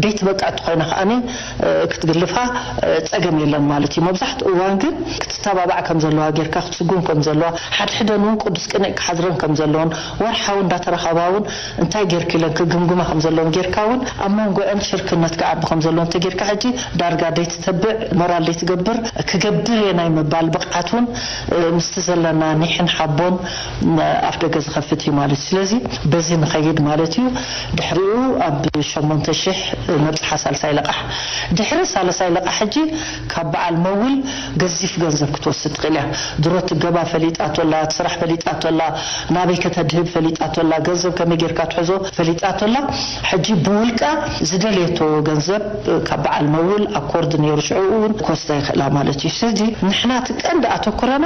ደይትበቅዕ እንተኾይና ከዓኒ ክትግልፋ ፀገም የለን ማለት እዩ። መብዛሕትኡ እዋን ግን ክትተባባዕ ከም ዘለዋ ጌርካ፣ ክትስጉም ከም ዘለዋ፣ ሓድሕደን እውን ቅዱስ ቅንዕ ክሓድረን ከም ዘለዎን፣ ወርሓዊ እንዳተረኸባ እውን እንታይ ጌርኪ ኢለን ክግምግማ ከም ዘለዎን ጌርካ እውን፣ ኣብ መንጎአን ሽርክነት ክዓቢ ከም ዘለዎን ተጌርካ፣ ሕጂ ዳርጋ ደይትተብዕ፣ ሞራል ደይትገብር፣ ክገብር እየ ናይ ምባል ብቕዓት እውን ምስቲ ዘለና ኒሕን ሓቦን ኣፍ ደገ ዝኸፍት እዩ ማለት እዩ። ስለዚ በዚ ንኸይድ ማለት እዩ። ድሕሪኡ ኣብ ሸሞንተ ሽሕ ነብፅሓ ሳልሳይ ለቓሕ። ድሕሪ ሳልሳይ ለቓሕ ሕጂ ካብ በዓል መውል ገዚፍ ገንዘብ ክትወስድ ትኽእል እያ። ድሮ ትገባ ፈሊጣቶ ኣላ፣ እቲ ስራሕ ፈሊጣቶ ኣላ፣ ናበይ ከተድህብ ፈሊጣቶ ኣላ፣ ገንዘብ ከመይ ጌርካ ትሕዞ ፈሊጣቶ ኣላ። ሕጂ ብውልቃ ዝደልየቶ ገንዘብ ካብ በዓል መውል ኣኮርድ ነይሩ፣ ሽዑ እውን ክወስዳ ይኽእላ ማለት እዩ። ስለዚ ንሕና እቲ ቀንዲ ኣተኩረና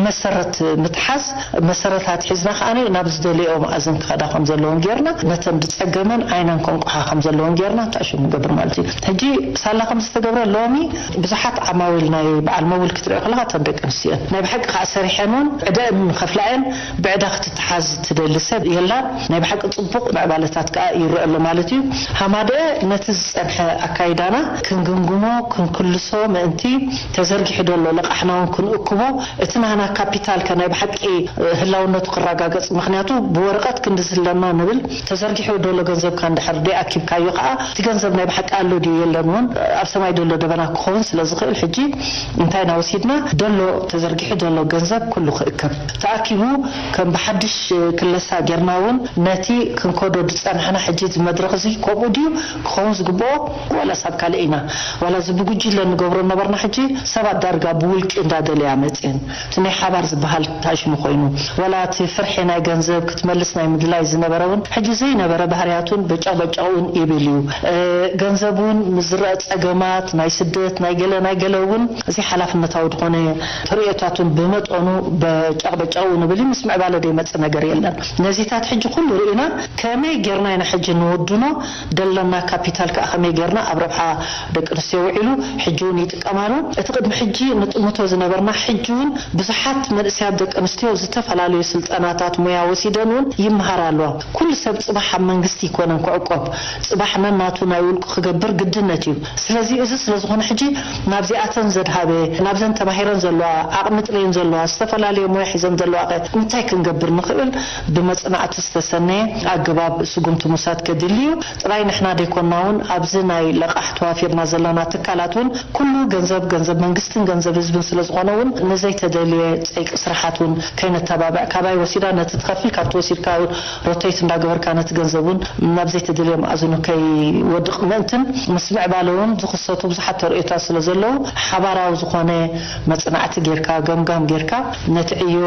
መሰረት ምትሓዝ፣ መሰረታት ሒዝና ከኣ ናብ ዝደለየኦ መኣዝን ክኸዳ ከም ዘለዎን ጌርና፣ ነተን ዝጸገመን ዓይነን ከንቁሓ ከም ዘለዎን ጌርና ተኣሽሙ ንገብር ማለት እዩ። ሕጂ ሳላ ከም ዝተገብረ ሎሚ ብዙሓት ዓማዊል ናይ በዓል መውል ክትሪኦ ከለኻ እተን ደቂ ኣንስትዮ እየን። ናይ ብሓቂ ከኣ ሰሪሐን እውን ዕደአን ከፍላ እየን። ብዕዳ ክትተሓዝ ትደሊ ሰብ የላን። ናይ ብሓቂ ጽቡቕ ምዕባለታት ከኣ ይረአ ኣሎ ማለት እዩ። ሃማደአ ነቲ ዝጸንሐ ኣካይዳና ክንግምግሞ፣ ክንክልሶ ምእንቲ ተዘርጊሑ ዘሎ ለቓሕና እውን ክንእክቦ፣ እቲ ናህና ካፒታል ከ ናይ ብሓቂ ህላውነቱ ክረጋገጽ፣ ምኽንያቱ ብወረቐት ክንዲ ዝህለና ንብል፣ ተዘርጊሑ ዘሎ ገንዘብካ እንድሕር ደይኣኪብካዮ ከኣ እቲ ገንዘብ ናይ ብሓቂ ኣሎ ድዩ የለን እውን ኣብ ሰማይ ዘሎ ደበና ክኸውን ስለ ዝኽእል፣ ሕጂ እንታይ ኢና ወሲድና? ዘሎ ተዘርጊሑ ዘሎ ገንዘብ ኩሉ ክእከብ፣ ተኣኪቡ ከም ብሓድሽ ክለሳ ጌርና እውን ነቲ ክንከዶ ዝጸናሕና ሕጂ እዚ መድረኽ እዚ ከምኡ ድዩ ክኸውን ዝግብኦ፣ ዋላስ ኣብ ካልእ ኢና? ዋላ እዚ ብጉጅለ ንገብሮ ነበርና፣ ሕጂ ሰባት ዳርጋ ብውልቂ እንዳደለያ መጽየን። እቲ ናይ ሓባር ዝበሃል ታሽሙ ኮይኑ፣ ዋላ እቲ ፍርሒ ናይ ገንዘብ ክትመልስ ናይ ምድላይ ዝነበረ እውን፣ ሕጂ ዘይነበረ ባህርያቱን በጨቕበጨቕ እውን ይብል እዩ። እ፣ ገንዘብ እውን ምስ ዝረአ ጸገማት፣ ናይ ስደት፣ ናይ ገለ፣ ናይ ገለ እውን፣ እዚ ሓላፍነታዊ ዝኾነ ተርእዮታቱን ብመጠኑ በጨቕበጨቕ እውን ይብል እዩ። ምስ ምዕባለ ዘይመጽእ ነገር የለን። ነዚታት ሕጂ ኩሉ ርኢና፣ ከመይ ጌርና ኢና ሕጂ ንውድኖ? ደለና ካፒታል ከ ከመይ ጌርና ኣብ ረብሓ ደቂ ኣንስትዮ ውዒሉ፣ ሕጂ እውን ይጥቀማሉ። እቲ ቅድሚ ሕጂ ንጥምቶ ዝነበርና፣ ሕጂ እውን ብዙሓት መንእሰያት ደቂ ኣንስትዮ ዝተፈላለዩ ስልጠናታት ሞያ ወሲደን እውን ይመሃራ ኣለዋ። ኩሉ ሰብ ጽባሕ ኣብ መንግስቲ ይኮነን ክዕቆብ፣ ጽባሕ ነናቱ ናይ ውልቁ ክገብር ግድነት እዩ። ስለዚ እዚ ስለ ዝኾነ፣ ሕጂ ናብዚኣተን ዘድሃበ፣ ናብዘን ተማሂረን ዘለዋ፣ ዓቕሚ ጥልየን ዘለዋ፣ ዝተፈላለየ ሞያ ሒዘን ዘለዋ ከ እንታይ ክንገብር ንኽእል? ብመጽናዕቲ ዝተሰነየ ኣገባብ ስጉምቲ ምውሳድ ከድሊ እዩ። ጥራይ ንሕና ደይኮንና እውን ኣብዚ ናይ ለቓሕ ተዋፊርና ዘለና ትካላት እውን ኩሉ ገንዘብ፣ ገንዘብ መንግስትን ገንዘብ ህዝብን ስለ ዝኾነ እውን ንዘይተደልየ ጸይቂ ስራሓት እውን ከይነተባብዕ፣ ካባይ ወሲዳ ነቲ ትኸፍል፣ ካብቲ ወሲድካ እውን ሮቴት እንዳገበርካ ነቲ ገንዘብ እውን ናብ ዘይተደልየ መኣዝኑ ከይወድቕ ምእንትን ምስ ምዕባለ እውን ዝኽሰቱ ብዙሓት ተርእዮታት ስለ ዘለዉ ሓባራዊ ዝኾነ መጽናዕቲ ጌርካ፣ ገምጋም ጌርካ፣ ነቲ ዕዮ፣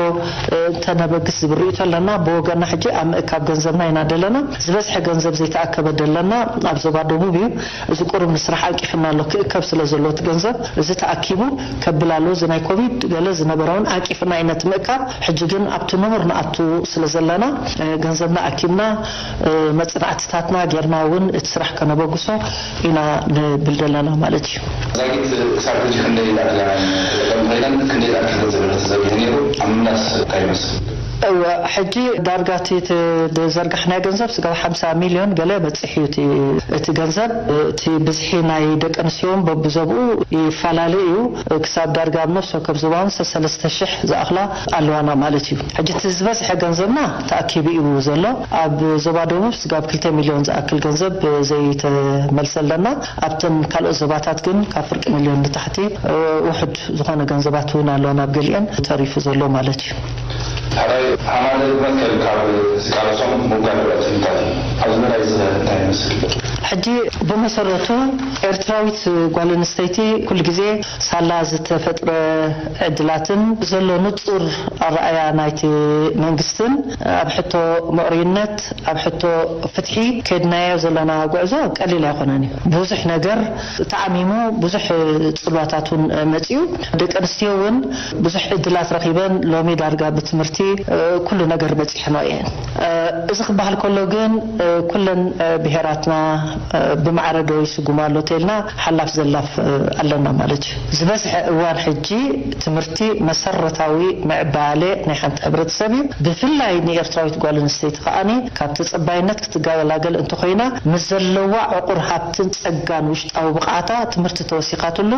እ፣ እንተነበግስ ዝብል ርእይቶ ኣለና። ብወገና ሕጂ ኣብ ምእካብ ገንዘብና ኢና ደለና። ዝበዝሐ ገንዘብ ዘይተኣከበ ደለና ኣብ ዞባ ደቡብ እዩ። እዚ ቁሩብ ንስራሕ ኣንቂፍና ኣሎ፣ ክእከብ ስለ ዘሎ እቲ ገንዘብ። እዚ ተኣኪቡ ከብል ኣሎ። እዚ ናይ ኮቪድ ገለ ዝነበረውን ኣንቂፍና ኢና እቲ ምእካብ። ሕጂ ግን ኣብቲ ንቡር ንኣቱ ስለ ዘለና፣ እ፣ ገንዘብና ኣኪብና፣ እ፣ መጽናዕትታትና ጌርና እውን እቲ ስራሕ ከነበግሶ ኢና ንብል ዘለና ማለት እዩ። ዛጊት ክሳብ ሕጂ ክንደይ ኣድለና? ተጠቀምቲ ኮይነን ክንደይ ዝኣክል ገንዘብ ኢኺ ትዘርግሒ ነይሩ? ኣብ ምምላስ እንታይ ይመስል? እወ፣ ሕጂ ዳርጋ እቲ ተዘርጋሕናዮ ገንዘብ ስጋብ ሓምሳ ሚልዮን ገለ በጺሕ እዩ። እቲ፣ እቲ ገንዘብ፣ እቲ ብዝሒ ናይ ደቂ ኣንስትዮ እውን በብዞብኡ ይፈላለ እዩ። ክሳብ ዳርጋ ኣብ ነፍሲ ወከፍ ዞባ እውን ሰለስተ ሽሕ ዝኣኽላ ኣለዋና ማለት እዩ። ሕጂ እቲ ዝበዝሐ ገንዘብና ተኣኪቡ እዩ ዘሎ። ኣብ ዞባ ደቡብ ስጋብ ክልተ ሚልዮን ዝኣክል ገንዘብ ዘይተመልሰ ኣለና። ኣብተን ካልኦት ዞባታት ግን ካብ ፍርቂ ሚልዮን ንታሕቲ፣ እ፣ ውሑድ ዝኾነ ገንዘባት እውን ኣለዋና፣ ኣብ ገሊአን ተሪፉ ዘሎ ማለት እዩ። ሕራይ ሓማለ መትከል ካብ ዝቃለሶም ምውጋድ ውዕል ትንታኔ ኣብዚ መዳይ እዚ እንታይ ይመስል? ሕጂ ብመሰረቱ ኤርትራዊት ጓል ኣንስተይቲ ኩሉ ግዜ ሳላ ዝተፈጥረ ዕድላትን ዘሎ ንጹር ኣረኣያ ናይቲ መንግስትን ኣብ ሕቶ ምዕሩይነት፣ ኣብ ሕቶ ፍትሒ ከድናዮ ዘለና ጉዕዞ ቀሊል ኣይኮነን እዩ። ብዙሕ ነገር ተዓሚሙ፣ ብዙሕ ጽልዋታት እውን መጺኡ። ደቂ ኣንስትዮ እውን ብዙሕ ዕድላት ረኺበን ሎሚ ዳርጋ ብትምህርቲ፣ እ፣ ኩሉ ነገር በጺሐንኦ እየን። እ፣ እዚ ክበሃል ከሎ ግን፣ እ፣ ኩለን፣ እ፣ ብሄራትና፣ እ፣ ብማዕረ ዶ ይስጉማ ኣሎ ተልና ሓላፍ ዘላፍ፣ እ፣ ኣለና ማለት እዩ። ዝበዝሐ እዋን ሕጂ ትምህርቲ መሰረታዊ ምዕባለ ናይ ሓንቲ ሕብረተሰብ እዩ። ብፍላይ ንኤርትራዊት ጓል ኣንስተይቲ ከኣኒ ካብ ተጸባይነት ክትገላገል እንተኾይና፣ ምስ ዘለዋ ዕቑር ሃብትን ጸጋን ውሽጣዊ ብቕዓታ ትምህርቲ ተወሲኻትሉ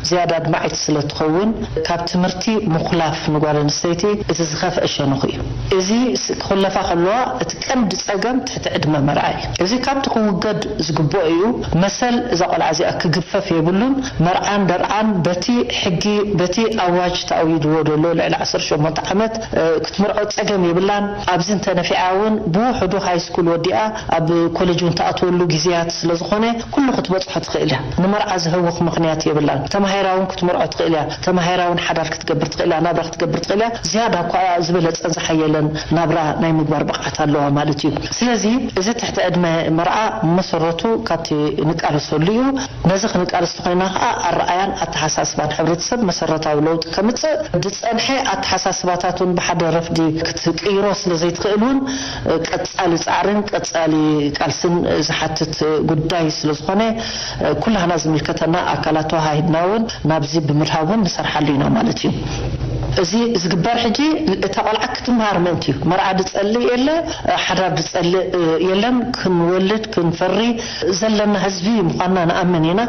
ዝያዳ ኣድማዒት ስለ ትኸውን፣ ካብ ትምህርቲ ምኹላፍ ንጓል ኣንስተይቲ እቲ ዝኸፍአ ሸነኹ እዩ። እዚ ስ-፣ ክኹለፋ ከለዋ እቲ ቀንዲ ጸገም ትሕቲ ዕድመ መርዓ እዩ። እዚ ካብቲ ክውገድ ዝግብኦ እዩ። መሰል እዛ ቆልዓ እዚኣ ክግፈፍ የብሉን። መርዓን ደርዓን በቲ ሕጊ፣ በቲ ኣዋጅ ተኣዊድዎ ዘሎ ልዕሊ ዓሰርተ ሸሞንተ ዓመት፣ እ፣ ክትምርዖ ጸገም የብላን። ኣብዚ እንተነፊዓ እውን ብውሕዱ ሃይ ስኩል ወዲኣ ኣብ ኮሌጅ እውን ትኣትወሉ ግዜያት ስለ ዝኾነ ኩሉ ክትበጽሖ ትኽእል እያ። ንመርዓ ዝህውኽ ምኽንያት የብላን። ተማሂራ እውን ክትምርዖ ትኽእል እያ። ተማሂራ እውን ሓዳር ክትገብር ትኽእል እያ። ናብራ ክትገብር ትኽእል እያ። ዝያዳ እኳ ዝበለጸን ዝሓየለን ናብራ ናይ ምግባር ብቕዓት ኣለዋ ማለት እዩ። ስለዚ እዚ ትሕቲ ዕድመ መርዓ መሰረቱ ካብቲ ንቃለሰሉ እዩ። ነዚ ክንቃለስ እንተኾይና ከኣ ኣረኣያን ኣተሓሳስባን ሕብረተሰብ መሰረታዊ ለውጢ ከምጽእ፣ ዝጸንሐ ኣተሓሳስባታት እውን ብሓደ ረፍዲ ክትቅይሮ ስለ ዘይትኽእል እውን ቀጻሊ ጻዕርን ቀጻሊ ቃልስን ዝሓትት ጉዳይ ስለ ዝኾነ፣ ኩላህና ዝምልከተና ኣካላት ተዋሃሂድና እውን ናብዚ ብምድሃብ እውን ንሰርሓሉ ኢና ማለት እዩ። እዚ ዝግበር ሕጂ እታ ቆልዓ ክትምሃር ምእንቲ እዩ። መርዓ ዝጸልእ የለ፣ ሓዳር ዝጸልእ የለን። ክንወልድ ክንፈሪ ዘለና ህዝቢ ምዃንና ንኣምን ኢና።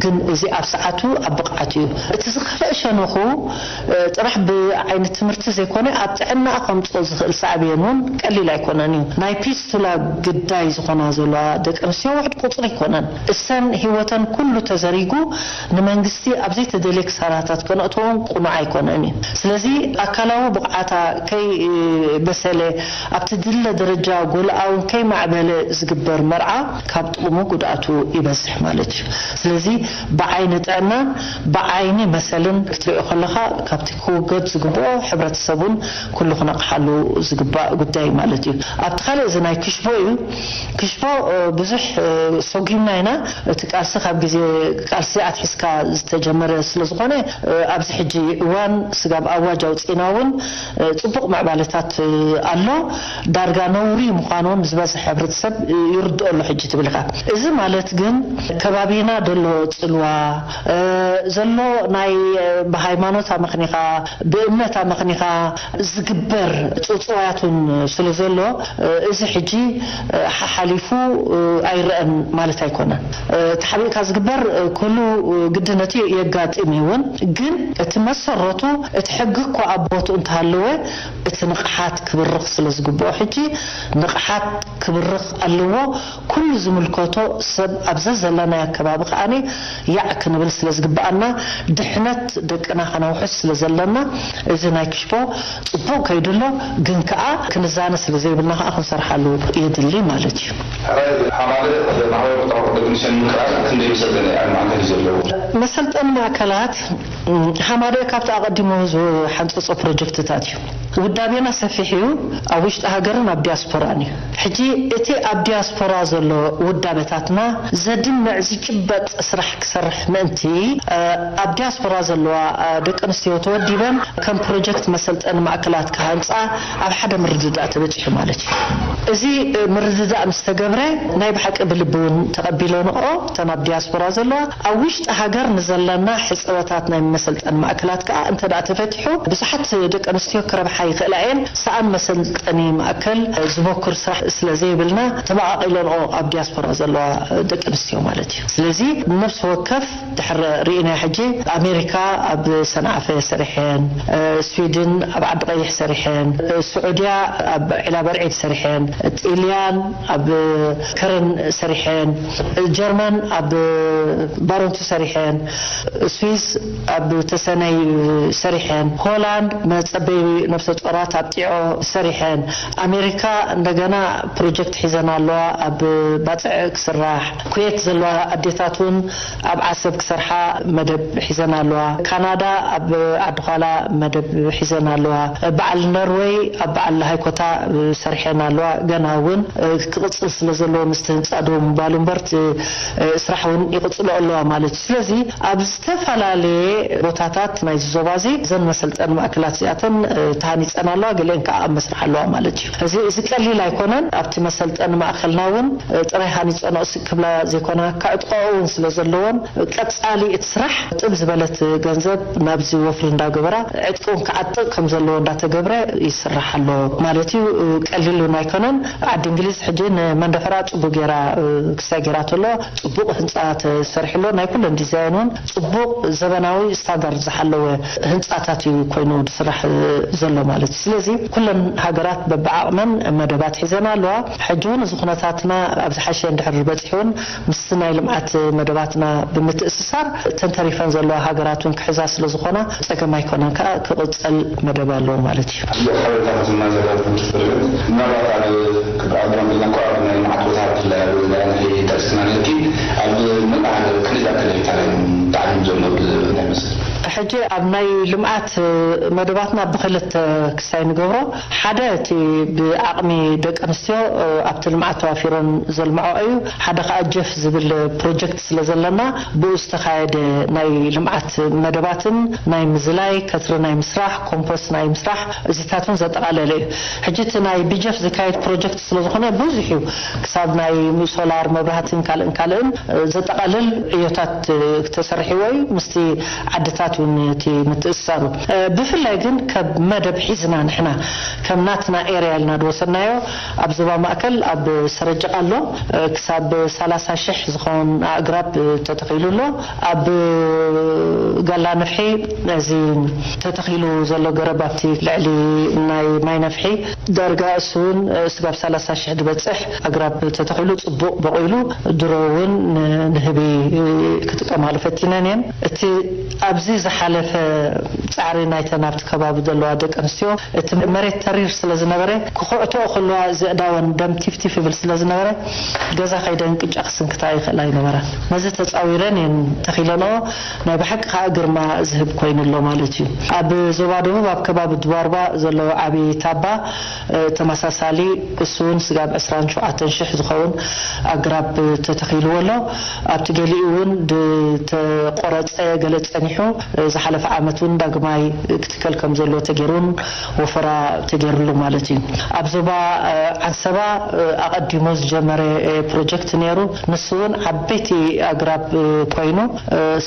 ግን እዚ ኣብ ሰዓቱ ኣብ ብቕዓት እዩ። እቲ ዝኸፍአ ሸነኹ፣ እ፣ ጥራሕ ብዓይነት ትምህርቲ ዘይኮነ ኣብ ጥዕናኣ ከምጽኦ ዝኽእል ሳዕቤን እውን ቀሊል ኣይኮነን እዩ። ናይ ፒስቱላ ግዳይ ዝኾና ዘለዋ ደቂ ኣንስትዮ ውሕድ ቁጽሪ ኣይኮነን። እሰን ህይወተን ኩሉ ተዘሪጉ ንመንግስቲ ኣብ ዘይተደልየ ክሳራታት ከነእትዎም ቅኑዕ ኣይኮነን እዩ። ስለዚ ኣካላዊ ብቕዓታ ከይበሰለ ኣብቲ ድለ ደረጃ ጎልኣውን ከይማዕበለ ዝግበር መርዓ ካብ ጥቕሙ ጉድኣቱ ይበዝሕ ማለት እዩ። ስለዚ ብዓይኒ ጥዕናን ብዓይኒ መሰልን ክትሪኦ ከለኻ ካብቲ ክውገድ ዝግብኦ ሕብረተሰቡን ኩሉ ክነቕሓሉ ዝግባእ ጉዳይ ማለት እዩ። ኣብቲ ካልእ እዚ ናይ ክሽቦ እዩ። ክሽቦ፣ እ፣ ብዙሕ፣ እ፣ ሰጒምና ኢና። እቲ ቃልሲ ካብ ግዜ ቃልሲ ኣትሒዝካ ዝተጀመረ ስለ ዝኾነ፣ እ፣ ኣብዚ ሕጂ እዋን ስጋብ ኣዋጅ ኣውፂእና እውን ጽቡቕ ምዕባለታት ኣሎ። ዳርጋ ነውሪ ምዃኑ እውን ዝበዝሕ ሕብረተሰብ ይርድኦ ኣሎ ሕጂ ትብል ኢኻ። እዚ ማለት ግን ከባቢና ዘሎ ጽልዋ ዘሎ ናይ ብሃይማኖት ኣመኽኒኻ ብእምነት ኣመኽኒኻ ዝግበር ጽውጽዋያት እውን ስለ ዘሎ እዚ ሕጂ ሓሓሊፉ ኣይረአን ማለት ኣይኮነን። ተሓቢእካ ዝግበር ኩሉ ግድነት እዩ የጋጥም እዩ እውን ግን እቲ መሰረቱ እቲ ሕጊ እኮ ኣብ ቦትኡ እንተሃለወ እቲ ንቕሓት ክብርኽ ስለ ዝግብኦ ሕጂ ንቕሓት ክብርኽ ኣለዎ። ኩሉ ዝምልከቶ ሰብ ኣብ ዘዘለናዮ ኣከባቢ ከኣ ያዕ ክንብል ስለ ዝግብኣና ድሕነት ደቅና ከነውሕስ ስለ ዘለና እዚ ናይ ክሽፖ ጽቡቕ ከይዱ ኣሎ። ግን ከኣ ክንዛነ ስለ ዘይብልና ከኣ ክንሰርሓሉ የድሊ ማለት እዩ። ሕራይ ሓማለ ማሕበረ ቁጠባ ደቂ ኣንስትዮ ንምክኣል ክንደይ መሰልጠኒ ኣብ ማእከል እዩ ዘለዎ? መሰልጠኒ ማእከላት ሓማደ ካብቲ ኣቐዲሙ ዝሓንፀፆ ፕሮጀክትታት እዩ። ውዳቤና ሰፊሕ እዩ። ኣብ ውሽጢ ሃገርን ኣብ ዲያስፖራን እዩ። ሕጂ እቲ ኣብ ዲያስፖራ ዘሎ ውዳበታትና ዘድምዕ ዝጭበጥ ስራሕ ክሰርሕ ምእንቲ ኣብ ዲያስፖራ ዘለዋ ደቂ ኣንስትዮ ተወዲበን ከም ፕሮጀክት መሰልጠኒ ማእከላት ክሃንፃ ኣብ ሓደ ምርድዳእ ተበፂሑ ማለት እዩ። እዚ ምርድዳእ ምስ ተገብረ ናይ ብሓቂ ብልቢ እውን ተቐቢለንኦ እተን ኣብ ዲያስፖራ ዘለዋ ኣብ ውሽጢ ሃገር ንዘለና ሕፅረታት ናይ መሰልጠኒ ማእከላት ከዓ እንተ ደኣ ተፈቲሑ ብዙሓት ደቂ ኣንስትዮ ክረብሓ ይኽእላ እየን። ሰኣን መሰልጠኒ ማእከል ዝበኩር ስራሕ ስለ ዘይብልና ተመቓቒለንኦ ኣብ ዲያስፖራ ዘለዋ ደቂ ኣንስትዮ ማለት እዩ። ስለዚ ነፍሲ ወከፍ ድሕር ርኢና ሕጂ ኣሜሪካ ኣብ ሰንዓፈ ሰሪሐን፣ ስዊድን ኣብ ዓዲ ቀይሕ ሰሪሐን፣ ስዑድያ ኣብ ዒላ በርዒድ ሰሪሐን፣ ጢልያን ኣብ ከረን ሰሪሐን፣ ጀርመን ኣብ ባሮንቱ ሰሪሐን፣ ስዊስ ኣብ ተሰነይ ሰሪሐን፣ ሆላንድ መጸበይ ነፍሰ ጾራት ኣብ ጢዖ ሰሪሐን፣ ኣሜሪካ እንደገና ፕሮጀክት ሒዘን ኣለዋ ኣብ ባጽዕ ክስራሕ፣ ኩዌት ዘለዋ ኣዴታት እውን ኣብ ዓሰብ ክሰርሓ መደብ ሒዘን ኣለዋ። ካናዳ ኣብ ዓዲ ዃላ መደብ ሒዘን ኣለዋ። በዓል ነርወይ ኣብ በዓል ሃይኮታ ሰርሐን ኣለዋ። ገና እውን ክቕፅል ስለ ዘለዎ ምስቲ ህንፃ ደው ምባሉ እምበር እቲ ስራሕ እውን ይቕፅሎ ኣለዋ ማለት እዩ። ስለዚ ኣብ ዝተፈላለየ ቦታታት ናይዚ ዞባ እዚ እዘን መሰልጠኒ ማእከላት እዚኣተን ተሃኒፀን ኣለዋ፣ ገሊአን ከዓ ኣብ መስርሕ ኣለዋ ማለት እዩ። እዚ እዚ ቀሊል ኣይኮነን። ኣብቲ መሰልጠኒ ማእከልና እውን ጥራይ ሃኒፀንኦ ክብላ ዘይኮና ከዕጥቀኦ እውን ስለ ዘለዎን ቀፃሊ እቲ ስራሕ ጥብ ዝበለት ገንዘብ ናብዚ ወፍሪ እንዳገበራ ዕጥቂ እውን ክዓጥቕ ከም ዘለዎ እንዳተገብረ ይስራሕ ኣሎ ማለት እዩ። ቀሊል እውን ኣይኮነን። ዓዲ እንግሊዝ ሕጂ ንመንደፈራ ፅቡቅ ገይራ ክሳይ ገይራቶ ኣሎ። ፅቡቅ ህንፃ ተሰሪሑ ኣሎ። ናይ ኩለን ዲዛይን እውን ፅቡቅ ዘበናዊ ስታንዳርድ ዝሓለወ ህንፃታት እዩ ኮይኑ ዝስራሕ ዘሎ ማለት እዩ። ስለዚ ኩለን ሃገራት በብዓቕመን መደባት ሒዘን ኣለዋ። ሕጂ እውን እዚ ኩነታትና ኣብ ዝሓሸ እንድሕር በፂሑ እውን ምስቲ ናይ ልምዓት መደባትና ብምትእስሳር እተን ተሪፈን ዘለዋ ሃገራት እውን ክሕዛ ስለ ዝኾና ፀገም ኣይኮነን ከዓ ክቕፀል መደብ ኣለዎ ማለት እዩ። ጽቡቕ ሓበሬታ ክትህብና ዘለካ ክቡር ፕረዚደንት። ምናልባት ኣብ ክበኣል ዶ ኣቢልና እኳ ኣብ ናይ ልምዓት ቦታ ብፍላይ ኣብ ወልዳያ ንሕይ ጠቂስክና ነርኪ ኣብ መላእ ሃገር ክንደይ ዝኣክል ሄክታር እዮም ተዓሊሙ ዘሎ ብናይ መስል? ሕጂ ኣብ ናይ ልምዓት መደባትና ብክልተ ክሳይ ንገብሮ ሓደ እቲ ብዓቕሚ ደቂ ኣንስትዮ ኣብቲ ልምዓት ተዋፊሮን ዘልምዖ እዩ። ሓደ ከዓ ጀፍ ዝብል ፕሮጀክት ስለ ዘለና ብኡ ዝተኻየደ ናይ ልምዓት መደባትን ናይ ምዝላይ ከትሪ ናይ ምስራሕ ኮምፖስት ናይ ምስራሕ እዚታት እውን ዘጠቓለለ እዩ። ሕጂ እቲ ናይ ብጀፍ ዝካየድ ፕሮጀክት ስለ ዝኾነ ብዙሕ እዩ። ክሳብ ናይ ሶላር መብራህትን ካልእን ካልእን ዘጠቓልል ዕዮታት ተሰሪሕዎ እዩ። ምስቲ ዓድታት እውን እቲ ምትእስሳሩ ብፍላይ ግን ከብ መደብ ሒዝና ንሕና ከም ናትና ኤርያ ኢልና ዝወሰድናዮ ኣብ ዞባ ማእከል ኣብ ሰረጀቃ ኣሎ ክሳብ ሰላሳ ሽሕ ዝኸውን ኣእግራብ ተተኺሉ ኣሎ። ኣብ ጋላ ነፍሒ እዚ ተተኺሉ ዘሎ ገረብ ኣብቲ ልዕሊ ናይ ማይ ነፍሒ ዳርጋ እሱ እውን ስጋብ ሰላሳ ሽሕ ዝበፅሕ ኣግራብ ተተኺሉ ፅቡቕ በቒሉ ድሮ እውን ንህቢ ክጥቀማሉ ፈቲነን እየን። እቲ ኣብዚ ዝሓለፈ ፃዕሪ ናይተን ኣብቲ ከባቢ ዘለዋ ደቂ ኣንስትዮ እቲ መሬት ተሪር ስለ ዝነበረ ክኹዕትኦ ከለዋ ዘእዳወን ደም ቲፍቲፍ ይብል ስለ ዝነበረ ገዛ ከይደን ቅጫ ክስንክታ ይኽእላ ኣይነበራን። ነዚ ተፃዊረን እየን ተኺለንኦ። ናይ ብሓቂ ከዓ ግርማ ዝህብ ኮይኑ ኣሎ ማለት እዩ። ኣብ ዞባ ደቡብ ኣብ ከባቢ ድባርባ ዘሎ ዓብዪ ታባ ተመሳሳሊ እሱ እውን ስጋብ ዕስራን ሸውዓተን ሽሕ ዝኸውን ኣግራብ ተተኺልዎ ኣሎ። ኣብቲ ገሊኡ እውን ዝተቆረፀ ገለ ፀኒሑ ዝሓለፈ ዓመት እውን ዳግማይ ክትከል ከም ዘሎ ተገይሩን ወፈራ ተገይሩሉ ማለት እዩ። ኣብ ዞባ ዓንሰባ ኣቐዲሞ ዝጀመረ ፕሮጀክት ነይሩ። ንሱ እውን ዓበይቲ ኣግራብ ኮይኑ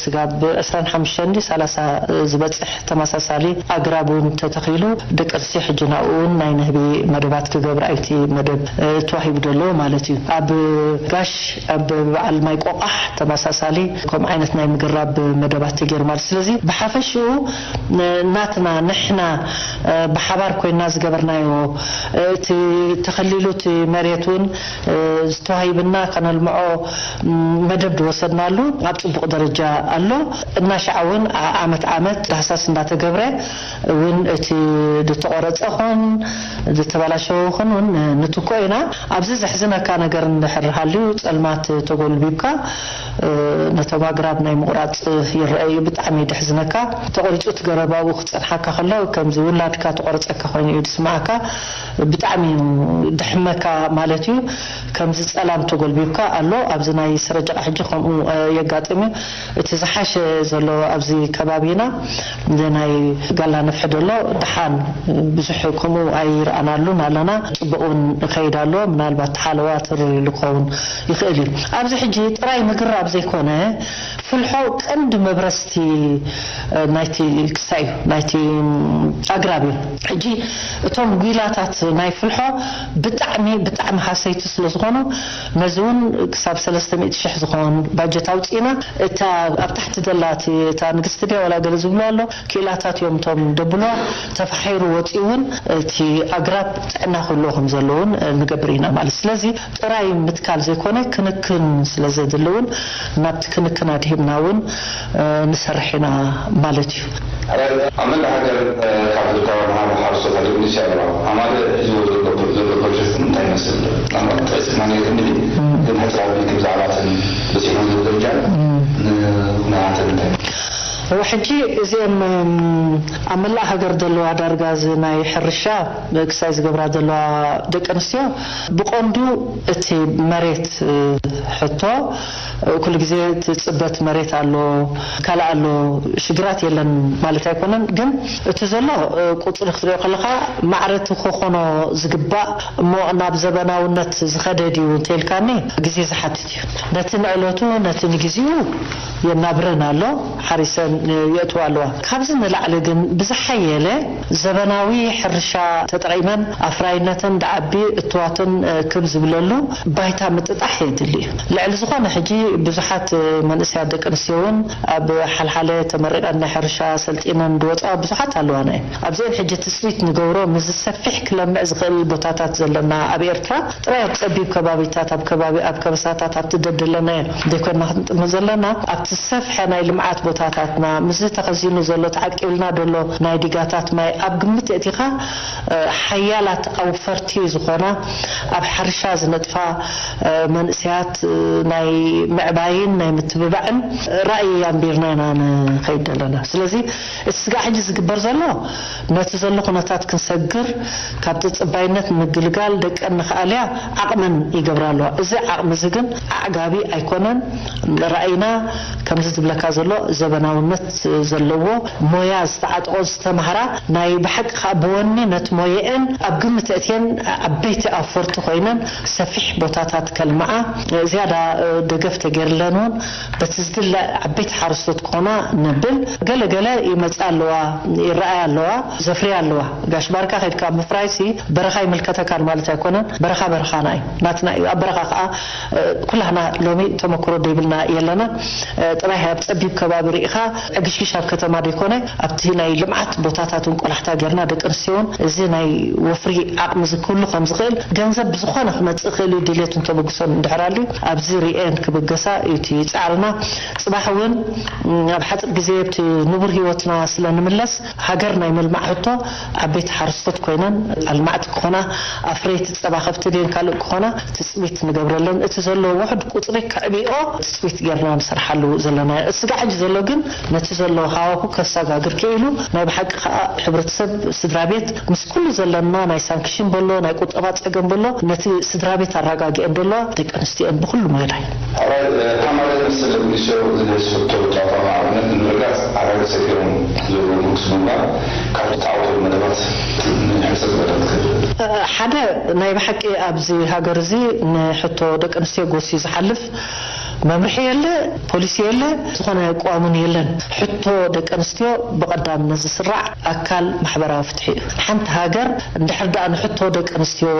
ስጋብ ዕስራን ሓሙሽተን ሰላሳ ዝበፅሕ ተመሳሳሊ ኣግራብ እውን ተተኺሉ፣ ደቂ ኣንስትዮ ሕጂ ናብኡ እውን ናይ ንህቢ መደባት ክገብራ እዩ እቲ መደብ ተዋሂቡ ዘሎ ማለት እዩ። ኣብ ጋሽ ኣብ በዓል ማይ ቆቃሕ ተመሳሳሊ ከምኡ ዓይነት ናይ ምግራብ መደባት ተገይሩ ማለት። ስለዚ ብሓፈሽኡ ናትና ንሕና ብሓባር ኮይና ዝገበርናዮ እቲ ተኸሊሉ እቲ መሬት እውን ዝተዋሂብና ከነልምዖ መደብ ዝወሰድናሉ ኣብ ፅቡቕ ደረጃ ኣሎ። እናሻዕ እውን ዓመት ዓመት ዳህሳስ እንዳተገብረ እውን እቲ ዝተቆረፀ ኾን ዝተበላሸወ ኾን እውን ንትኮ ኢና። ኣብዚ ዘሕዝነካ ነገር እንድሕር ሃልዩ ፀልማት ተጎልቢብካ ነቶም ኣግራብ ናይ ምቑራፅ ይረኣዩ። ብጣዕሚ ደሕዝነካ። ተቆሪፁ እቲ ገረብ ኣብኡ ክፀንሓካ ከሎ ከምዚ ውላድካ ተቆረፀካ ኮይኑ እዩ ዝስማዓካ። ብጣዕሚ እዩ ድሕመካ ማለት እዩ። ከምዚ ጸላም ተጎልቢብካ ኣሎ። ኣብዚ ናይ ስረጀቓ ሕጂ ከምኡ የጋጥም እዩ። እቲ ዝሓሸ ዘሎ ኣብዚ ከባቢና ናይ ጋላ ነፍሒ ደሎ ደሓን ብዙሕ ከምኡ ኣይረኣናሉን ኣለና። ጽቡቕ እውን ይኸይድ ኣሎ። ምናልባት ሓለዋ ትርር ኢሉ ክኸውን ይኽእል እዩ። ኣብዚ ሕጂ ጥራይ ምግራብ ዘይኮነ ፍልሖ ቀንዲ መብረስቲ ናይቲ ክሳይ እዩ ናይቲ ኣግራብ እዩ። ሕጂ እቶም ጒላታት ናይ ፍልሖ ብጣዕሚ ብጣዕሚ ሃሰይቲ ስለ ዝኾኑ ነዚ እውን ክሳብ ሰለስተ ሚእቲ ሽሕ ዝኾን ባጀት ኣውፂእና። እታ ኣብ ታሕቲ ዘላ እቲ እታ ንግስቲ ድያ ዋላ ገለ ዝብሉ ኣሎ ክኢላታት እዮም እቶም ደብሎ ተፋሒሩ ወፂኡ እውን እቲ ኣግራብ ጥዕና ክህልዎ ከም ዘለውን ንገብር ኢና ማለት። ስለዚ ጥራይ ምትካል ዘይኮነ ክንክን ስለ ዘድሊ እውን ናብቲ ክንክን ኣድሂብና እውን ንሰርሕ ኢና ማለት እዩ። ኣብ መላእ ሃገር ካብ ዝርከባ መሃሮ ሓረስቶት ኣድሂቡ ንሲ ኣለዋ ኣማደ ሒዝዎ ዘሎ ፕሮጀክት እንታይ ይመስል? ናብቲ ጠቂስና ነይሩ እንዲ ግን ሕፅር ኣቢልኪ ብዛዕባ እተን በፂሖም ዘሎ ደረጃ ንኩነታተን እንታይ? ሕጂ እዚኦም ኣብ መላእ ሃገር ዘለዋ ዳርጋ እዚ ናይ ሕርሻ ክሳይ ዝገብራ ዘለዋ ደቂ ኣንስትዮ ብቐንዱ እቲ መሬት ሕቶ ኩሉ ግዜ እቲ ፅበት መሬት ኣሎ ካልእ ኣሎ ሽግራት የለን ማለት ኣይኮነን። ግን እቲ ዘሎ ቁፅሪ ክትሪኦ ከለካ ማዕረ እቲ ክኾኖ ዝግባእ እሞ ናብ ዘበናውነት ዝኸደ ድዩ እንተልካኒ ግዜ ዝሓትት እዩ። ነቲ ንዕለቱ ነቲ ንግዜኡ የናብረን ኣሎ ሓሪሰን የእትዋ ኣለዋ። ካብዚ ንላዕሊ ግን ብዝሓየለ ዘበናዊ ሕርሻ ተጠቒመን ኣፍራይነተን ድዓቢ እትዋተን ክብ ዝብለሉ ባይታ ምጥጣሕ የድሊ እዩ። ልዕሊ ዝኾነ ሕጂ ብዙሓት መንእሰያት ደቂ ኣንስትዮ እውን ኣብ ሓልሓለ ተመሪቐን ናይ ሕርሻ ሰልጢነን ዝወፅኣ ብዙሓት ኣለዋና እየን። ኣብዚአን ሕጂ ትፅቢት ንገብሮ ምስ ዝሰፍሕ ክለምዕ ዝኽእል ቦታታት ዘለና ኣብ ኤርትራ ጥራይ ኣብ ጸቢብ ከባቢታት ኣብ ከባቢ ኣብ ከበሳታት ኣብቲ ደደለናዮ ዘይኮንና ክንጥምት ዘለና ኣብቲ ዝሰፍሐ ናይ ልምዓት ቦታታትና ምስዚ ተኸዚኑ ዘሎ ተዓቂብልና ዘሎ ናይ ዲጋታት ማይ ኣብ ግምት የእቲኻ ሓያላት ኣውፈርቲ ዝኾና ኣብ ሕርሻ ዝነጥፋ መንእሰያት ናይ ምዕባይን ናይ ምትብባዕን ራእይ ኣንቢርና ኢና ንኸይድ ዘለና። ስለዚ እቲ ስጋዕ ሕጂ ዝግበር ዘሎ ነቲ ዘሎ ኩነታት ክንሰግር ካብቲ ጽባይነት ንምግልጋል ደቀን ንኽኣልያ ዓቕመን ይገብራ ኣለዋ። እዚ ዓቕሚ እዚ ግን ኣዕጋቢ ኣይኮነን። ራእይና ከምዚ ዝብለካ ዘሎ ዘበናውነት ዘለዎ ሞያ ዝተዓጠቖ ዝተማህራ ናይ ብሓቂ ከዓ ብወኒ ነቲ ሞየአን ኣብ ግምት እትየን ዓበይቲ ኣፈርቲ ኮይነን ሰፊሕ ቦታታት ከልምዓ ዝያዳ ደገፍ ተገይርለን እውን በቲ ዝድለ ዓበይቲ ሓረስቶት ክኾና ነብል። ገለ ገለ ይመፃ ኣለዋ፣ ይረኣያ ኣለዋ፣ ዘፍርያ ኣለዋ። ጋሽ ባርካ ከድካ ምፍራይሲ በረኻ ይምልከተካን ማለት ኣይኮነን። በረኻ በረኻና እዩ፣ ናትና እዩ። ኣብ በረኻ ከዓ ኩላህና ሎሚ ተመክሮ ደይብልና የለና። ጥራይ ኣብ ፀቢብ ከባቢ ርኢኻ ዕግሽግሽ ኣብ ከተማ ደይኮነ ኣብቲ ናይ ልምዓት ቦታታት እውን ቆላሕታ ጌርና ደቂ ኣንስትዮ እውን እዚ ናይ ወፍሪ ዓቕሚ እዚ ክህሉ ከም ዝኽእል ገንዘብ ብዝኾነ ክመፅእ ይኽእል እዩ ድሌትን ተበግሶን እንድሕር ኣልዩ ኣብዚ ርኤን ክብገሳ እዩ እቲ ፃዕርና። ፅባሕ እውን ኣብ ሓፂር ግዜ ኣብቲ ንቡር ህይወትና ስለ ንምለስ ሃገር ናይ ምልማዕ ሕቶ ዓበይቲ ሓረስቶት ኮይነን ኣልማዕቲ ክኾና ኣፍረይቲ ፀባ ከብቲ ድየን ካልእ ክኾና ትፅቢት ንገብረለን። እቲ ዘሎ ውሑድ ቁፅሪ ከዕቢኦ ትፅቢት ጌርና ንሰርሓሉ ዘለና። እቲ ስጋዕ ሕጂ ዘሎ ግን ነቲ ዘሎ ሃዋሁ ከሰጋግር ክኢሉ ናይ ብሓቂ ከዓ ሕብረተሰብ ስድራ ቤት ምስ ኩሉ ዘለና ናይ ሳንክሽን በሎ ናይ ቁጠባ ፀገም በሎ ነቲ ስድራ ቤት ኣረጋጊአን ዘለዋ ደቂ ኣንስትዮ እየን ብኩሉ መዳይ። ኣባል ኣማረ መሰለ ጉዲሾ ዝህዝ ሕቶ ጨዋታ ኣብነት ንምርጋፅ ኣረጋግጸ ገይሮም ዘለዉ ምንኩስ ብምባል ካብ ዝተዓወተሉ መደባት ንሕሰብ መደባት ክብል። ሓደ ናይ ብሓቂ ኣብዚ ሃገር እዚ ንሕቶ ደቂ ኣንስትዮ ጎስዩ ዝሓልፍ መምርሒ የለ፣ ፖሊሲ የለ፣ ዝኾነ ቅዋም እውን የለን። ሕቶ ደቂ ኣንስትዮ ብቐዳምነት ዝስራዕ ኣካል ማሕበራዊ ፍትሒ እዩ። ሓንቲ ሃገር እንድሕር ደኣ ንሕቶ ደቂ ኣንስትዮ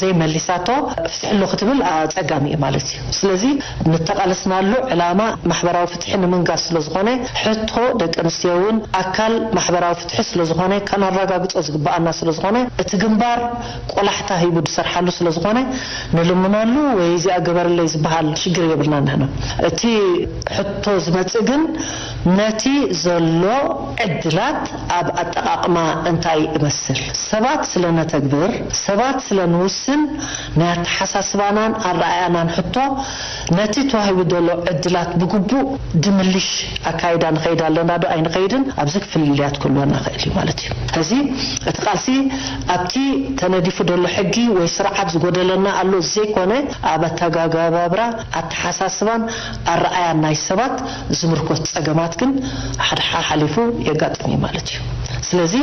ዘይመሊሳቶ ፍትሒ ኣሎ ክትብል ኣጸጋሚ እዩ ማለት እዩ። ስለዚ ንተቓለስናሉ ዕላማ ማሕበራዊ ፍትሒ ንምንጋስ ስለ ዝኾነ ሕቶ ደቂ ኣንስትዮ እውን ኣካል ማሕበራዊ ፍትሒ ስለ ዝኾነ ከነረጋግጾ ዝግብኣና ስለ ዝኾነ እቲ ግንባር ቆላሕታ ሂቡ ዝሰርሓሉ ስለ ዝኾነ ንልምነሉ ወይ እዚኣ ግበርለይ ዝበሃል ሽግር የብልና ንሕና። እቲ ሕቶ ዝመጽእ ግን ነቲ ዘሎ ዕድላት ኣብ ኣጠቓቕማ እንታይ ይመስል? ሰባት ስለ ነተግብር፣ ሰባት ስለ ንውስን ናይ ኣተሓሳስባናን ኣረኣእያናን ሕቶ ነቲ ተዋሂቡ ዘሎ ዕድላት ብግቡእ ድምልሽ ኣካይዳ ንኸይድ ኣለና ዶ ኣይንኸይድን ኣብዚ ክፍልልያት ክህልወና ይኽእል እዩ ማለት እዩ። እዚ እቲ ቃልሲ ኣብቲ ተነዲፉ ዘሎ ሕጊ ወይ ስርዓት ዝጎደለና ኣሎ ዘይኮነ ኣብ ኣተጋጋባብራ ኣተሓሳስባን ኣረኣያን ናይ ሰባት ዝምርኮስ ጸገማት ግን ሓድሓ ሓሊፉ የጋጥም እዩ ማለት እዩ። ስለዚ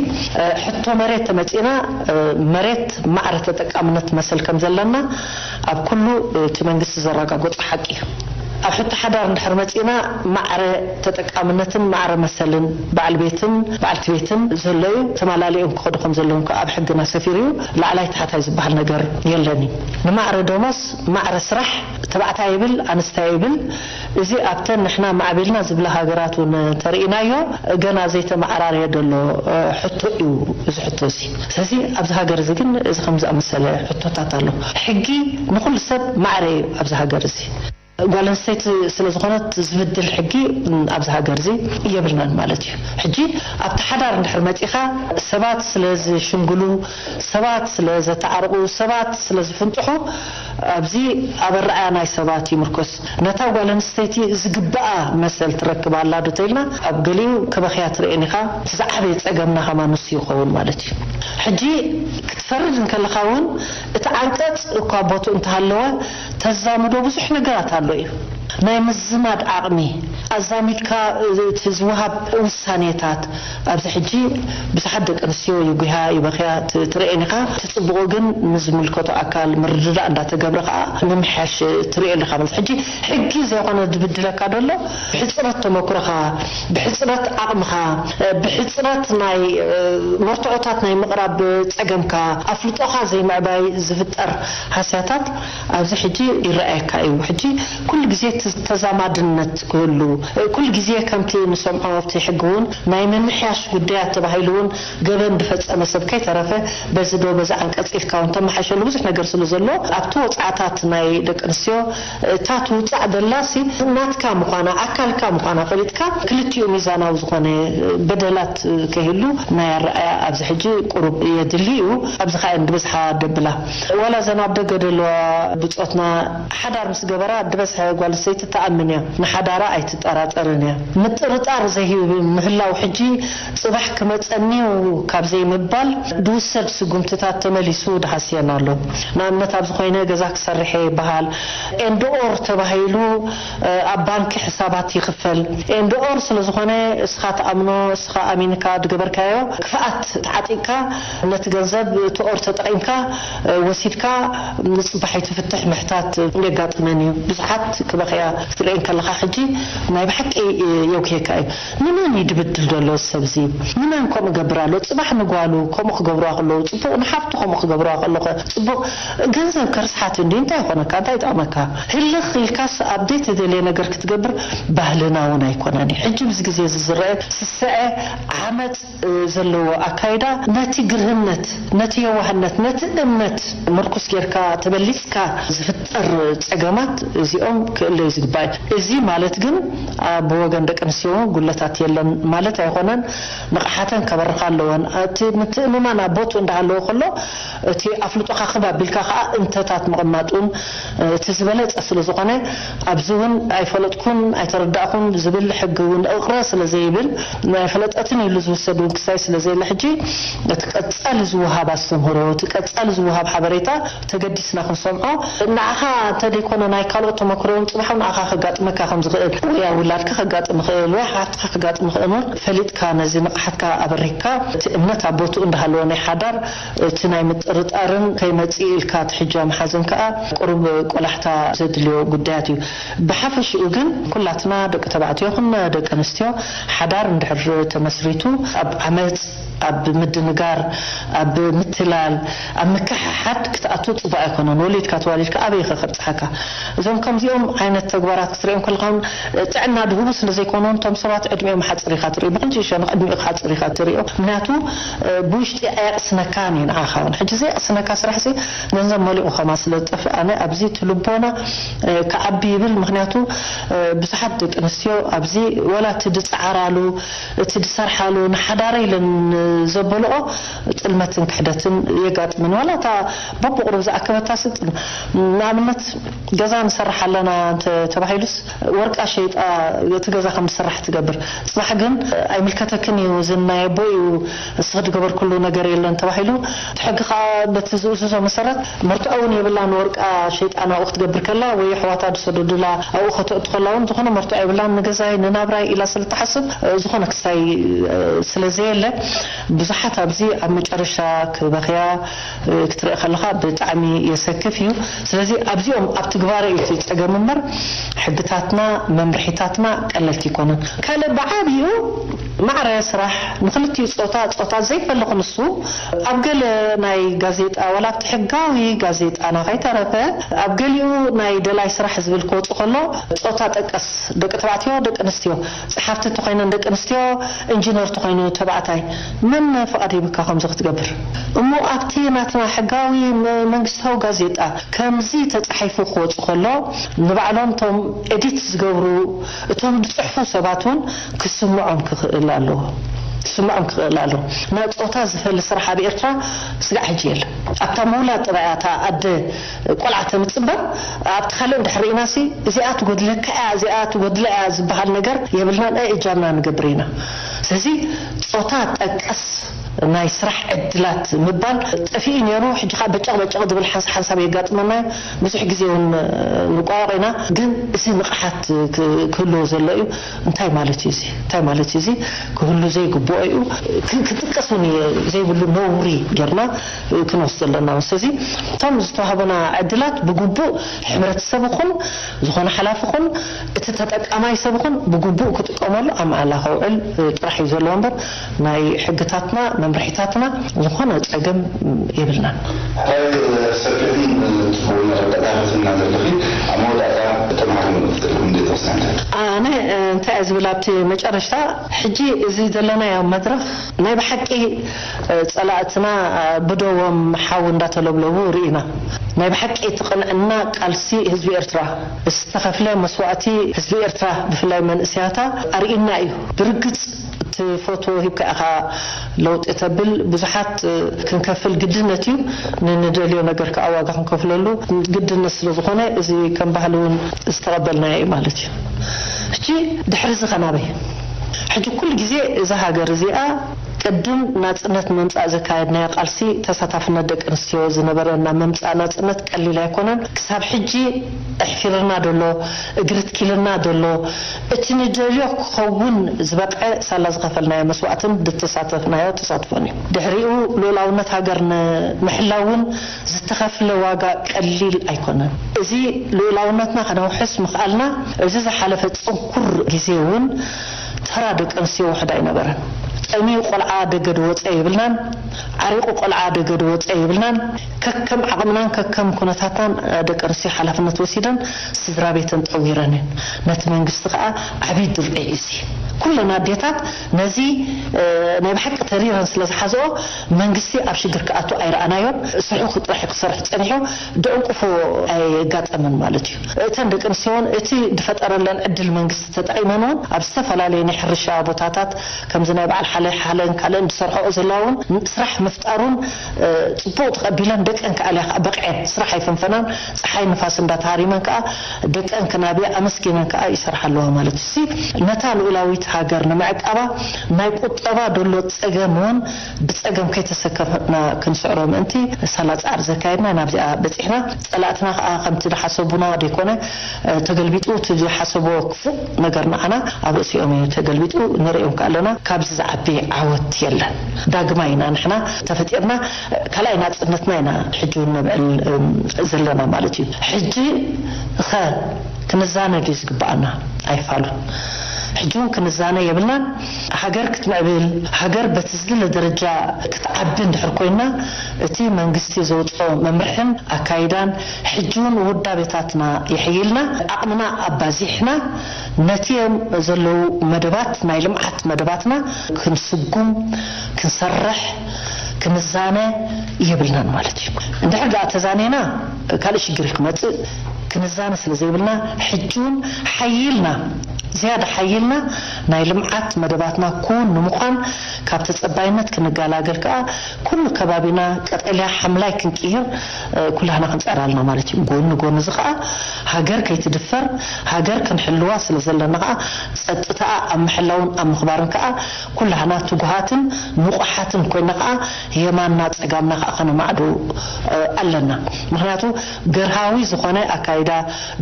ሕቶ መሬት ተመጺና መሬት ማዕረ ተጠቃምነት መሰል ከም ዘለና ኣብ ኩሉ እቲ መንግስቲ ዘረጋገጾ ሓቂ እዩ። ኣብ ሕቶ ሓዳር እንድሕር መጺና ማዕረ ተጠቃምነትን ማዕረ መሰልን በዓል ቤትን በዓልቲ ቤትን ዘሎ እዩ። ተማላሊኦም ክኸዱ ከም ዘለዎም ከዓ ኣብ ሕግና ሰፊሩ እዩ። ላዕላይ ታሕታይ ዝበሃል ነገር የለን እዩ። ንማዕረ ደሞዝ ማዕረ ስራሕ ተባዕታይ ይብል ኣንስታይ ይብል። እዚ ኣብተን ንሕና ማዕቢልና ዝብላ ሃገራት እውን ተርእናዮ ገና ዘይተመዓራረየ ዘሎ ሕቶ እዩ። እዚ ሕቶ እዚ ስለዚ ኣብዚ ሃገር እዚ ግን እዚ ከም ዝኣመሰለ ሕቶታት ኣሎ። ሕጊ ንኩሉ ሰብ ማዕረ እዩ ኣብዚ ሃገር እዚ። ጓል ኣንስተይቲ ስለ ዝኾነት ዝብድል ሕጊ ኣብዚ ሃገር እዚ የብልናን ማለት እዩ። ሕጂ ኣብቲ ሓዳር እንድሕር መፂኻ ሰባት ስለ ዝሽንግሉ፣ ሰባት ስለ ዘተዓርቑ፣ ሰባት ስለ ዝፍንጥሑ ኣብዚ ኣብ ኣረኣያ ናይ ሰባት ይምርኮስ። ነታ ጓል ኣንስተይቲ ዝግብኣ መሰል ትረክብ ኣላ ዶ ተኢልና ኣብ ገሊኡ ክበኽያ ትርእን ኢኻ። እቲ ዝዓበየ ፀገምና ከማን ንሱ ይኸውን ማለት እዩ። ሕጂ ክትፈርድ እንከለኻ እውን እቲ ዓንቀፅ እኳ ቦትኡ እንተሃለወ ተዛምዶ ብዙሕ ነገራት ኣሎ እዩ። ናይ ምዝማድ ዓቕሚ ኣዛሚድካ እቲ ዝወሃብ ውሳኔታት ኣብዚ ሕጂ ብዙሓት ደቂ ኣንስትዮ ይጉሃያ ይበኽያ ት- ትርእየን ኢኻ። እቲ ፅቡቑ ግን ንዝምልከቶ ኣካል ምርድዳእ እንዳተገብረ ከዓ ምምሕያሽ ትርእዮ ኣለኻ ማለት ሕጂ ሕጊ ዘይኮነ ዝብድለካ ደሎ ብሕፅረት ተመክሮኻ ብሕፅረት ዓቕምኻ ብሕፅረት ናይ መርትዖታት ናይ ምቕራብ ፀገምካ ኣፍልጦኻ ዘይምዕባይ ዝፍጠር ሃስያታት ኣብዚ ሕጂ ይረኣየካ እዩ። ሕጂ ኩሉ ግዜ ተ- ተዛማድነት ክህሉ ኩሉ ግዜ ከምቲ ንሰምዖ ኣብቲ ሕጊ እውን ናይ ምምሕያሽ ጉዳያት ተባሂሉ እውን ገበን ዝፈፀመ ሰብ ከይተረፈ በዚ ዶ በዚ ዓንቀፅ ኢልካ እውን ተመሓሸሉ ብዙሕ ነገር ስለ ዘሎ ኣብቲ ወፃዕታት ናይ ደቂ ኣንስትዮ እታ ትውፃዕ ዘላሲ ናትካ ምዃና ኣካልካ ምዃና ፈሊጥካ ክልቲኡ ሚዛናዊ ዝኾነ በደላት ከይህሉ ናይ ኣረኣያ ኣብዚ ሕጂ ቁሩብ የድሊ እዩ። ኣብዚ ከዓ እየን ዝበዝሓ ደብላ ዋላ ዘን ኣብ ደገ ዘለዋ ብፆትና ሓዳር ምስ ገበራ ዝበዝሐ ጓል ኣንስተይቲ ትኣምን እያ። ንሓዳራ ኣይትጠራጠርን እያ። ምጥርጣር ዘይህብ ምህላው ሕጂ ፅባሕ ክመፀኒ እዩ ካብ ዘይምባል ዝውሰድ ስጉምትታት ተመሊሱ ድሃስየን ኣሎ። ንኣብነት ኣብዚ ኮይነ ገዛ ክሰርሕ እየ ይበሃል። ኤንድኦር ተባሂሉ ኣብ ባንኪ ሕሳባት ይኽፈል። ኤንድኦር ስለ ዝኾነ እስኻ ትኣምኖ እስኻ ኣሚንካ ዝገበርካዮ ክፍኣት ተዓጢቕካ ነቲ ገንዘብ እቲ ኦር ተጠቒምካ ወሲድካ ንፅባሕ ኣይትፍትሕ ምሕታት የጋጥመን እዩ። ብዙሓት ክበኽያ ክትርእየን ከለኻ ሕጂ ናይ ብሓቂ የውክየካ እዩ። ንመን እዩ ድብድል ዘሎ እዚ ሰብ እዚ? ንመን ከምኡ ገብር ኣሎ? ፅባሕ ንጓሉ ከምኡ ክገብርዋ ከለዉ ፅቡቕ፣ ንሓፍቱ ከምኡ ክገብርዋ ከለኹ ፅቡቕ። ገንዘብ ከርስሓት እንዲ እንታይ ይኾነካ? እንታይ ይጠቕመካ? ህልኽ ኢልካስ ኣብ ዘይተደልየ ነገር ክትገብር ባህልና እውን ኣይኮነን እዩ። ሕጂ ብዚ ግዜ እዚ ዝረአ ስስዐ ዓመፅ ዘለዎ ኣካይዳ ነቲ ግርህነት ነቲ የዋህነት ነቲ እምነት ምርኩስ ጌርካ ተበሊፅካ ዝፍጠር ፀገማት እዚኦም ክእለዩ ዝግባእ እዩ። እዚ ማለት ግን ኣብ ወገን ደቂ ኣንስትዮ እውን ጉለታት የለን ማለት ኣይኮነን። ንቕሓተን ከበርኻ ኣለወን። እቲ ምትእምማን ኣብ ቦትኡ እንዳሃለወ ከሎ እቲ ኣፍልጦኻ ክብ ኣቢልካ ከዓ እንተታት ምቕማጥ እውን እቲ ዝበለፀ ስለ ዝኾነ ኣብዚ እውን ኣይፈለጥኩን ኣይተረዳእኩን ዝብል ሕጊ እውን እቕረ ስለ ዘይብል ናይ ፈለጠትን ኢሉ ዝውሰድ እውን ክሳይ ስለ ዘየለ ሕጂ እቲ ቀፃሊ ዝወሃብ ኣስተምህሮ እቲ ቀፃሊ ዝወሃብ ሓበሬታ ተገዲስና ክንሰምዖ ንዓኻ እንተደይኮነ ናይ ካልኦት ተመክሮ እውን ፅባሕ እውን ንዓኻ ከጋጥመካ ከም ዝኽእል ወይ ኣውላ ኣልካ ከጋጥም ይኽእል ወይ ሓፍትኻ ከጋጥም ይኽእል እሞ ፈሊጥካ ነዚ ንቕሓትካ ኣበሪካ እቲ እምነት ኣብ ቦትኡ እንዳሃለወ ናይ ሓዳር እቲ ናይ ምጥርጣርን ከይመጽእ ኢልካ ትሕጃ መሓዝን ከኣ ቁሩብ ቆላሕታ ዘድልዮ ጉዳያት እዩ። ብሓፈሽኡ ግን ኩላትና ደቂ ተባዕትዮ ይኹን ደቂ ኣንስትዮ ሓዳር እንድሕር ተመስሪቱ ኣብ ዓመጽ፣ ኣብ ምድንጋር፣ ኣብ ምትላል፣ ኣብ ምክሕሓድ ክትኣቱ ጽቡቕ ኣይኮነን። ወሊድካ ተዋሊድካ ኣበይ ኢኻ ከብጽሓካ? እዞም ከምዚኦም ዓይነት ተግባራት ክትሪኦም ከለኻ እውን ጥዕና ድሁቡ ስለ ዘይኮኑ እቶም ሰባት ዕድሚኦም ሓጽር ኢኻ ትሪኦ። ብኽልቲኡ ሸነኽ ዕድሚኡ ሓጽር ኢኻ ትሪኦ። ምኽንያቱ ብውሽጢ ኣየቕስነካን እዩ ንዓኻ እውን። ሕጂ ዘየቕስነካ ስራሕ ሲ ገንዘብ መሊኡ ከማ ስለ ዝጠፍእ ኣነ ኣብዚ እቲ ልቦና ክዓቢ ይብል። ምኽንያቱ ብዙሓት ደቂ ኣንስትዮ ኣብዚ ወላ እቲ ዝጸዓራሉ እቲ ዝሰርሓሉ ንሓዳረ ኢለን ዘበልኦ ጥልመትን ክሕደትን የጋጥምን። ዋላ እታ በብቑሩብ ዝኣከበታ ስጥ ንኣብነት ገዛ ንሰርሕ ኣለና እንተ ተባሂሉስ ወርቃ ሸይጣ እቲ ገዛ ከም ዝስራሕ ትገብር። ጽባሕ ግን ኣይምልከተክን እዩ ዝናይ ኣቦ እዩ እስኺ ዝገበርኩሉ ነገር የለን ተባሂሉ እቲ ሕጊ ከዓ በቲ ዝእዝዞ መሰረት መርትዖ እውን የብላን። ወርቃ ሸይጣ ናብኡ ክትገብር ከላ ወይ ኣሕዋታ ዝሰደዱላ ኣብኡ ከተእቱ ከላ እውን ዝኾነ መርትዖ የብላን። ንገዛይ ንናብራይ ኢላ ስለ ትሓስብ ዝኾነ ክስታይ ስለ ዘየለ ብዙሓት ኣብዚ ኣብ መጨረሻ ክበኽያ ክትርኢ ከለኻ ብጣዕሚ የሰክፍ እዩ። ስለዚ ኣብዚኦም ኣብ ትግባረ እዩ እቲ ጸገም እምበር ሕግታትና መምርሒታትና ቀለልቲ ኣይኮኑን። ካልእ ብዓብዩ ማዕረ ስራሕ ንክልቲኡ ጾታ ጾታ ዘይፈሊ ክንሱ ኣብ ገለ ናይ ጋዜጣ ዋላ ኣብቲ ሕጋዊ ጋዜጣና ከይተረፈ ኣብ ገሊኡ ናይ ደላይ ስራሕ ዝብል ክወጽእ ከሎ ጾታ ጠቀስ ደቂ ተባዕትዮ ደቂ ኣንስትዮ ጸሓፍቲ እንተኾይነን ደቂ ኣንስትዮ ኢንጂነር እንተኾይኑ ተባዕታይ መን ፍቓድ ሂብካ ከምዚ ክትገብር? እሞ ኣብቲ ናትና ሕጋዊ መንግስታዊ ጋዜጣ ከምዚ ተጻሒፉ ክወጽእ ከሎ ንባዕሎም እቶም ኤዲት ዝገብሩ እቶም ዝጽሕፉ ሰባት እውን ክስምዖም ክኽእል ኣለዎ። ክስምዖም ክኽእል ኣለዎ። ናይ ጾታ ዝፈሊ ስራሕ ኣብ ኤርትራ ስጋዕ ሕጂ የለን። ኣብታ ምውላድ ጥራይ እያ እታ ኣደ ቆልዓ ተምጽእ እምበር ኣብቲ ካልእ እንድሕር ርኢናሲ እዚኣ ትጎድለካ እያ እዚኣ ትጎድላ እያ ዝበሃል ነገር የብልናን። ኣይ እጃምና ንገብር ኢና። ስለዚ ጾታ ጠቀስ ናይ ስራሕ ዕድላት ምባል ጠፊኡ ነይሩ። ሕጂ ከዓ በጨቕ በጨቕ ዝብል ሓንሳ ሓንሳብ የጋጥመና እዩ። ብዙሕ ግዜ እውን ንቋወቕ ኢና። ግን እዚ ንቕሓት ክህልዎ ዘሎ እዩ። እንታይ ማለት እዩ እዚ እንታይ ማለት እዩ እዚ ክህሉ ዘይግብኦ እዩ። ክጥቀስ እውን ዘይብሉ ነውሪ ጌርና ክንወስድ ዘለና። ስለዚ እቶም ዝተዋህቡና ዕድላት ብግቡእ ሕብረተሰብ ይኹን ዝኾነ ሓላፊ ይኹን እቲ ተጠቃማይ ሰብ ይኹን ብግቡእ ክጥቀመሉ ኣብ መዓላ ከውዕል ጥራሕ እዩ ዘለዎ እምበር ናይ ሕግታትና መምርሒታትና ዝኾነ ጸገም የብልናን። ሕራይ ሰፊሕን ጽቡቕን መረዳእታ ሒዝና ዘለኺ ኣብ መወዳእታ ተመሃሮ ንኽትልኩም እንዴት ተወስና እንታይ? ኣነ እንታይ እየ ዝብል ኣብቲ መጨረሽታ ሕጂ እዚ ዘለናዮ መድረኽ ናይ ብሓቂ ጸላእትና ብደዎም ሓዊ እንዳተለብለቡ ርኢና ናይ ብሓቂ እቲ ቅንዕና ቃልሲ ህዝቢ ኤርትራ ዝተኸፍለ መስዋእቲ ህዝቢ ኤርትራ ብፍላይ መንእሰያታ ኣርኢና እዩ። ብርግጽ እቲ ፎቶ ሂብካ ኢኻ ለውጢ ተብል ብዙሓት ክንከፍል ግድነት እዩ። ንንደልዮ ነገር ከዓ ዋጋ ክንከፍለሉ ግድነት ስለ ዝኾነ እዚ ከም ባህሊ እውን ዝተቐበልናዮ እዩ ማለት እዩ። ሕጂ ድሕሪ እዚ ኸናበይ? ሕጂ ኩሉ ግዜ እዛ ሃገር እዚኣ ቅድም ናጽነት ንምምጻእ ዘካየድናዮ ቃልሲ ተሳታፍነት ደቂ ኣንስትዮ ዝነበረና ምምጻእ ናጽነት ቀሊል ኣይኮነን። ክሳብ ሕጂ ኣሕፊርና ደሎ እግሪ ትኪልና ደሎ እቲ ንደልዮ ክኸውን ዝበቕዐ ሳላ ዝኸፈልናዮ መስዋእትን ዝተሳተፍናዮ ተሳትፎን እዩ። ድሕሪኡ ልኡላውነት ሃገር ንምሕላው እውን ዝተኸፍለ ዋጋ ቀሊል ኣይኮነን። እዚ ልኡላውነትና ከነውሕስ ምኽኣልና እዚ ዝሓለፈ ጽንኩር ግዜ እውን ተራ ደቂ ኣንስትዮ ውሕድ ኣይነበረን። ጠምዩ ቆልዓ ደገ ድወፀ የብልናን፣ ዓሪቑ ቆልዓ ደገ ድወፀ የብልናን። ከከም ዓቕምናን ከከም ኩነታትናን ደቂ ኣንስትዮ ሓላፍነት ወሲደን ስድራ ቤተን ጠዊረን እየን። ነቲ መንግስቲ ከዓ ዓብዪ ድርዒ እዩ እዚ። ኩለን ኣዴታት ነዚ ናይ ብሓቂ ተሪረን ስለ ዝሓዝኦ መንግስቲ ኣብ ሽግር ክኣቱ ኣይረኣናዮን። ስርሑ ጥራሕ ክሰርሕ ፀኒሑ ደዕንቁፎ ኣየጋጠመን ማለት እዩ። እተን ደቂ ኣንስትዮ እውን እቲ ዝፈጠረለን ዕድል መንግስቲ ተጠቂመን እውን ኣብ ዝተፈላለዩ ናይ ሕርሻ ቦታታት ከምዚ ናይ በዓል ሓለ ሓለን ካልእን ዝሰርሐኦ ዘለዋ እውን ስራሕ ምፍጣሩን ፅቡቕ ተቐቢለን ደቀን ከኣልያ ከዓ በቂዐን ስራሕ ኣይፈንፈናን ፀሓይ ንፋስ እንዳተሃሪመን ከዓ ደቀን ክናብያ ኣመስጊነን ከዓ ይሰርሓ ኣለዋ ማለት እዩ። ነታ ልኡላዊት ሃገር ንምዕቃባ ናይ ቁጠባ ደሎ ጸገም እውን ብጸገም ከይተሰከፍና ክንስዕሮ ምእንቲ ሳላ ጻዕሪ ዘካየድና ናብዚኣ በጺሕና። ጸላእትና ከዓ ከምቲ ዝሓሰቡና ደይኮነ ተገልቢጡ እቲ ዝሓሰብዎ ክፉእ ነገር ንዓና ኣብ ርእሲኦም እዩ ተገልቢጡ። ንርእዮም ከኣለና ካብዚ ዝዓቢ ዓወት የለን። ዳግማይ ኢና ንሕና ተፈጢርና ካልኣይ ናጽነትና ኢና ሕጂ እውን ነብዕል ዘለና ማለት እዩ። ሕጂ ኸ ክንዛነ ድዩ ዝግብኣና? ኣይፋሉን። ሕጂ እውን ክንዛነ የብልናን። ሃገር ክትምዕብል፣ ሃገር በቲ ዝድለ ደረጃ ክትዓቢ እንድሕር ኮይና፣ እቲ መንግስቲ ዘውፅኦ መምርሕን ኣካይዳን ሕጂ እውን ውዳቤታትና የሕይልና፣ ዓቕምና ኣባዚሕና፣ ነቲ ዘለዉ መደባት፣ ናይ ልምዓት መደባትና ክንስጉም፣ ክንሰርሕ፣ ክንዛነ የብልናን ማለት እዩ። እንድሕር ደኣ ተዛኔና ካልእ ሽግር ክመጽእ ክንዛነ ስለ ዘይብልና፣ ሕጂ እውን ሓይልና፣ ዝያዳ ሓይልና ናይ ልምዓት መደባትና ክውን ንምዃን፣ ካብ ተጸባይነት ክንገላገል ከኣ ኩሉ ከባቢና ቀጠልያ ሓምላይ ክንቅይር ኩላህና ክንጸር ኣለና ማለት እዩ። ጎኒ ጎኒ እዚ ከኣ ሃገር ከይትድፈር፣ ሃገር ክንሕልዋ ስለ ዘለና ከኣ ጸጥታኣ ኣብ ምሕላውን ኣብ ምኽባርን ከኣ ኩላህና ትጉሃትን ንቑሓትን ኮይና ከኣ የማንና ጸጋምና ከኣ ከነማዕዱ ኣለና። ምኽንያቱ ገርሃዊ ዝኾነ ኣካይዳ፣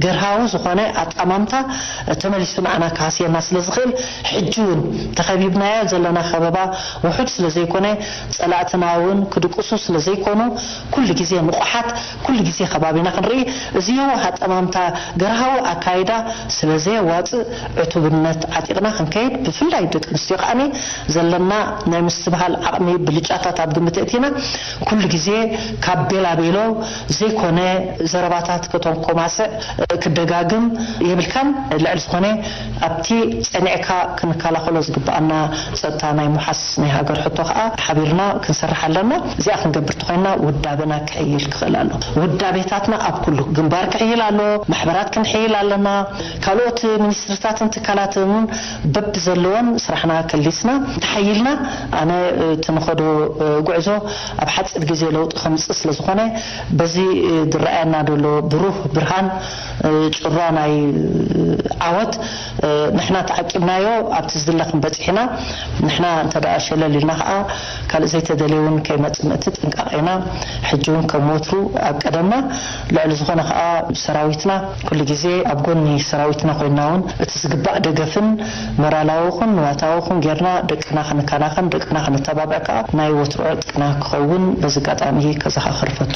ገርሃዊ ዝኾነ ኣጣማምታ ተመሊሱ ንዓና ክሃስየና ስለ ዝኽእል፣ ሕጂ እውን ተኸቢብናዮ ዘለና ከበባ ውሑድ ስለ ዘይኮነ፣ ጸላእትና እውን ክድቅሱ ስለ ዘይኮኑ፣ ኩሉ ግዜ ንቑሓት፣ ኩሉ ግዜ ከባቢና ክንርኢ፣ እዚ የዋህ ኣጠማምታ ገርሃዊ ኣካይዳ ስለ ዘየዋጽእ፣ ዕቱብነት ዓጢቕና ክንከይድ፣ ብፍላይ ደቂ ኣንስትዮ ከኣ ዘለና ናይ ምስትብሃል ዓቕሚ ብልጫታት ኣብ ግምት እቲና፣ ኩሉ ግዜ ካብ ቤላቤሎ ዘይኮነ ዘረባታት ከተንኮማስዕ ክደጋግም የብልካን። ልዕሊ ዝኾነ ኣብቲ ጸኒዕካ ክንከላኸሎ ዝግብኣና ጸጥታ ናይ ምውሓስ ናይ ሃገር ሕቶ ከኣ ሓቢርና ክንሰርሕ ኣለና። እዚኣ ክንገብር እንተኾይና ውዳበና ክሕይል ክኽእል ኣሎ። ውዳቤታትና ኣብ ኩሉ ግንባር ክሕይል ኣሎ፣ ማሕበራት ክንሕይል ኣለና። ካልኦት ሚኒስትሪታትን ትካላትን እውን በብዘለወን ስራሕና ከሊስና ተሓይልና፣ ኣነ እቲ ንኸዶ ጉዕዞ ኣብ ሓፂር ግዜ ለውጢ ከምፅእ ስለ ዝኾነ፣ በዚ ዝረኣየና ዘሎ ብሩህ ብርሃን ጩራ ናይ ዓወት ንሕና ተዓቂብናዮ ኣብቲ ዝድለ ክንበፅሕ ኢና። ንሕና እንተ ደኣ ሸለል ኢልና ከዓ ካልእ ዘይተደልየ እውን ከይመፅእ ምእንቲ ጥንቃቐ ኢና ሕጂ እውን ከም ወትሩ ኣብ ቀደምና። ልዕሊ ዝኾነ ከዓ ሰራዊትና ኩሉ ግዜ ኣብ ጎኒ ሰራዊትና ኮይና እውን እቲ ዝግባእ ደገፍን ሞራላዊ ኹን ንዋታዊ ኹን ጌርና ደቅና ክንከናኸን ደቅና ክንተባብዕ ከዓ ናይ ወትሩ ዕጥቅና ክኸውን በዚ ኣጋጣሚ ከዘኻኽር እፈቱ።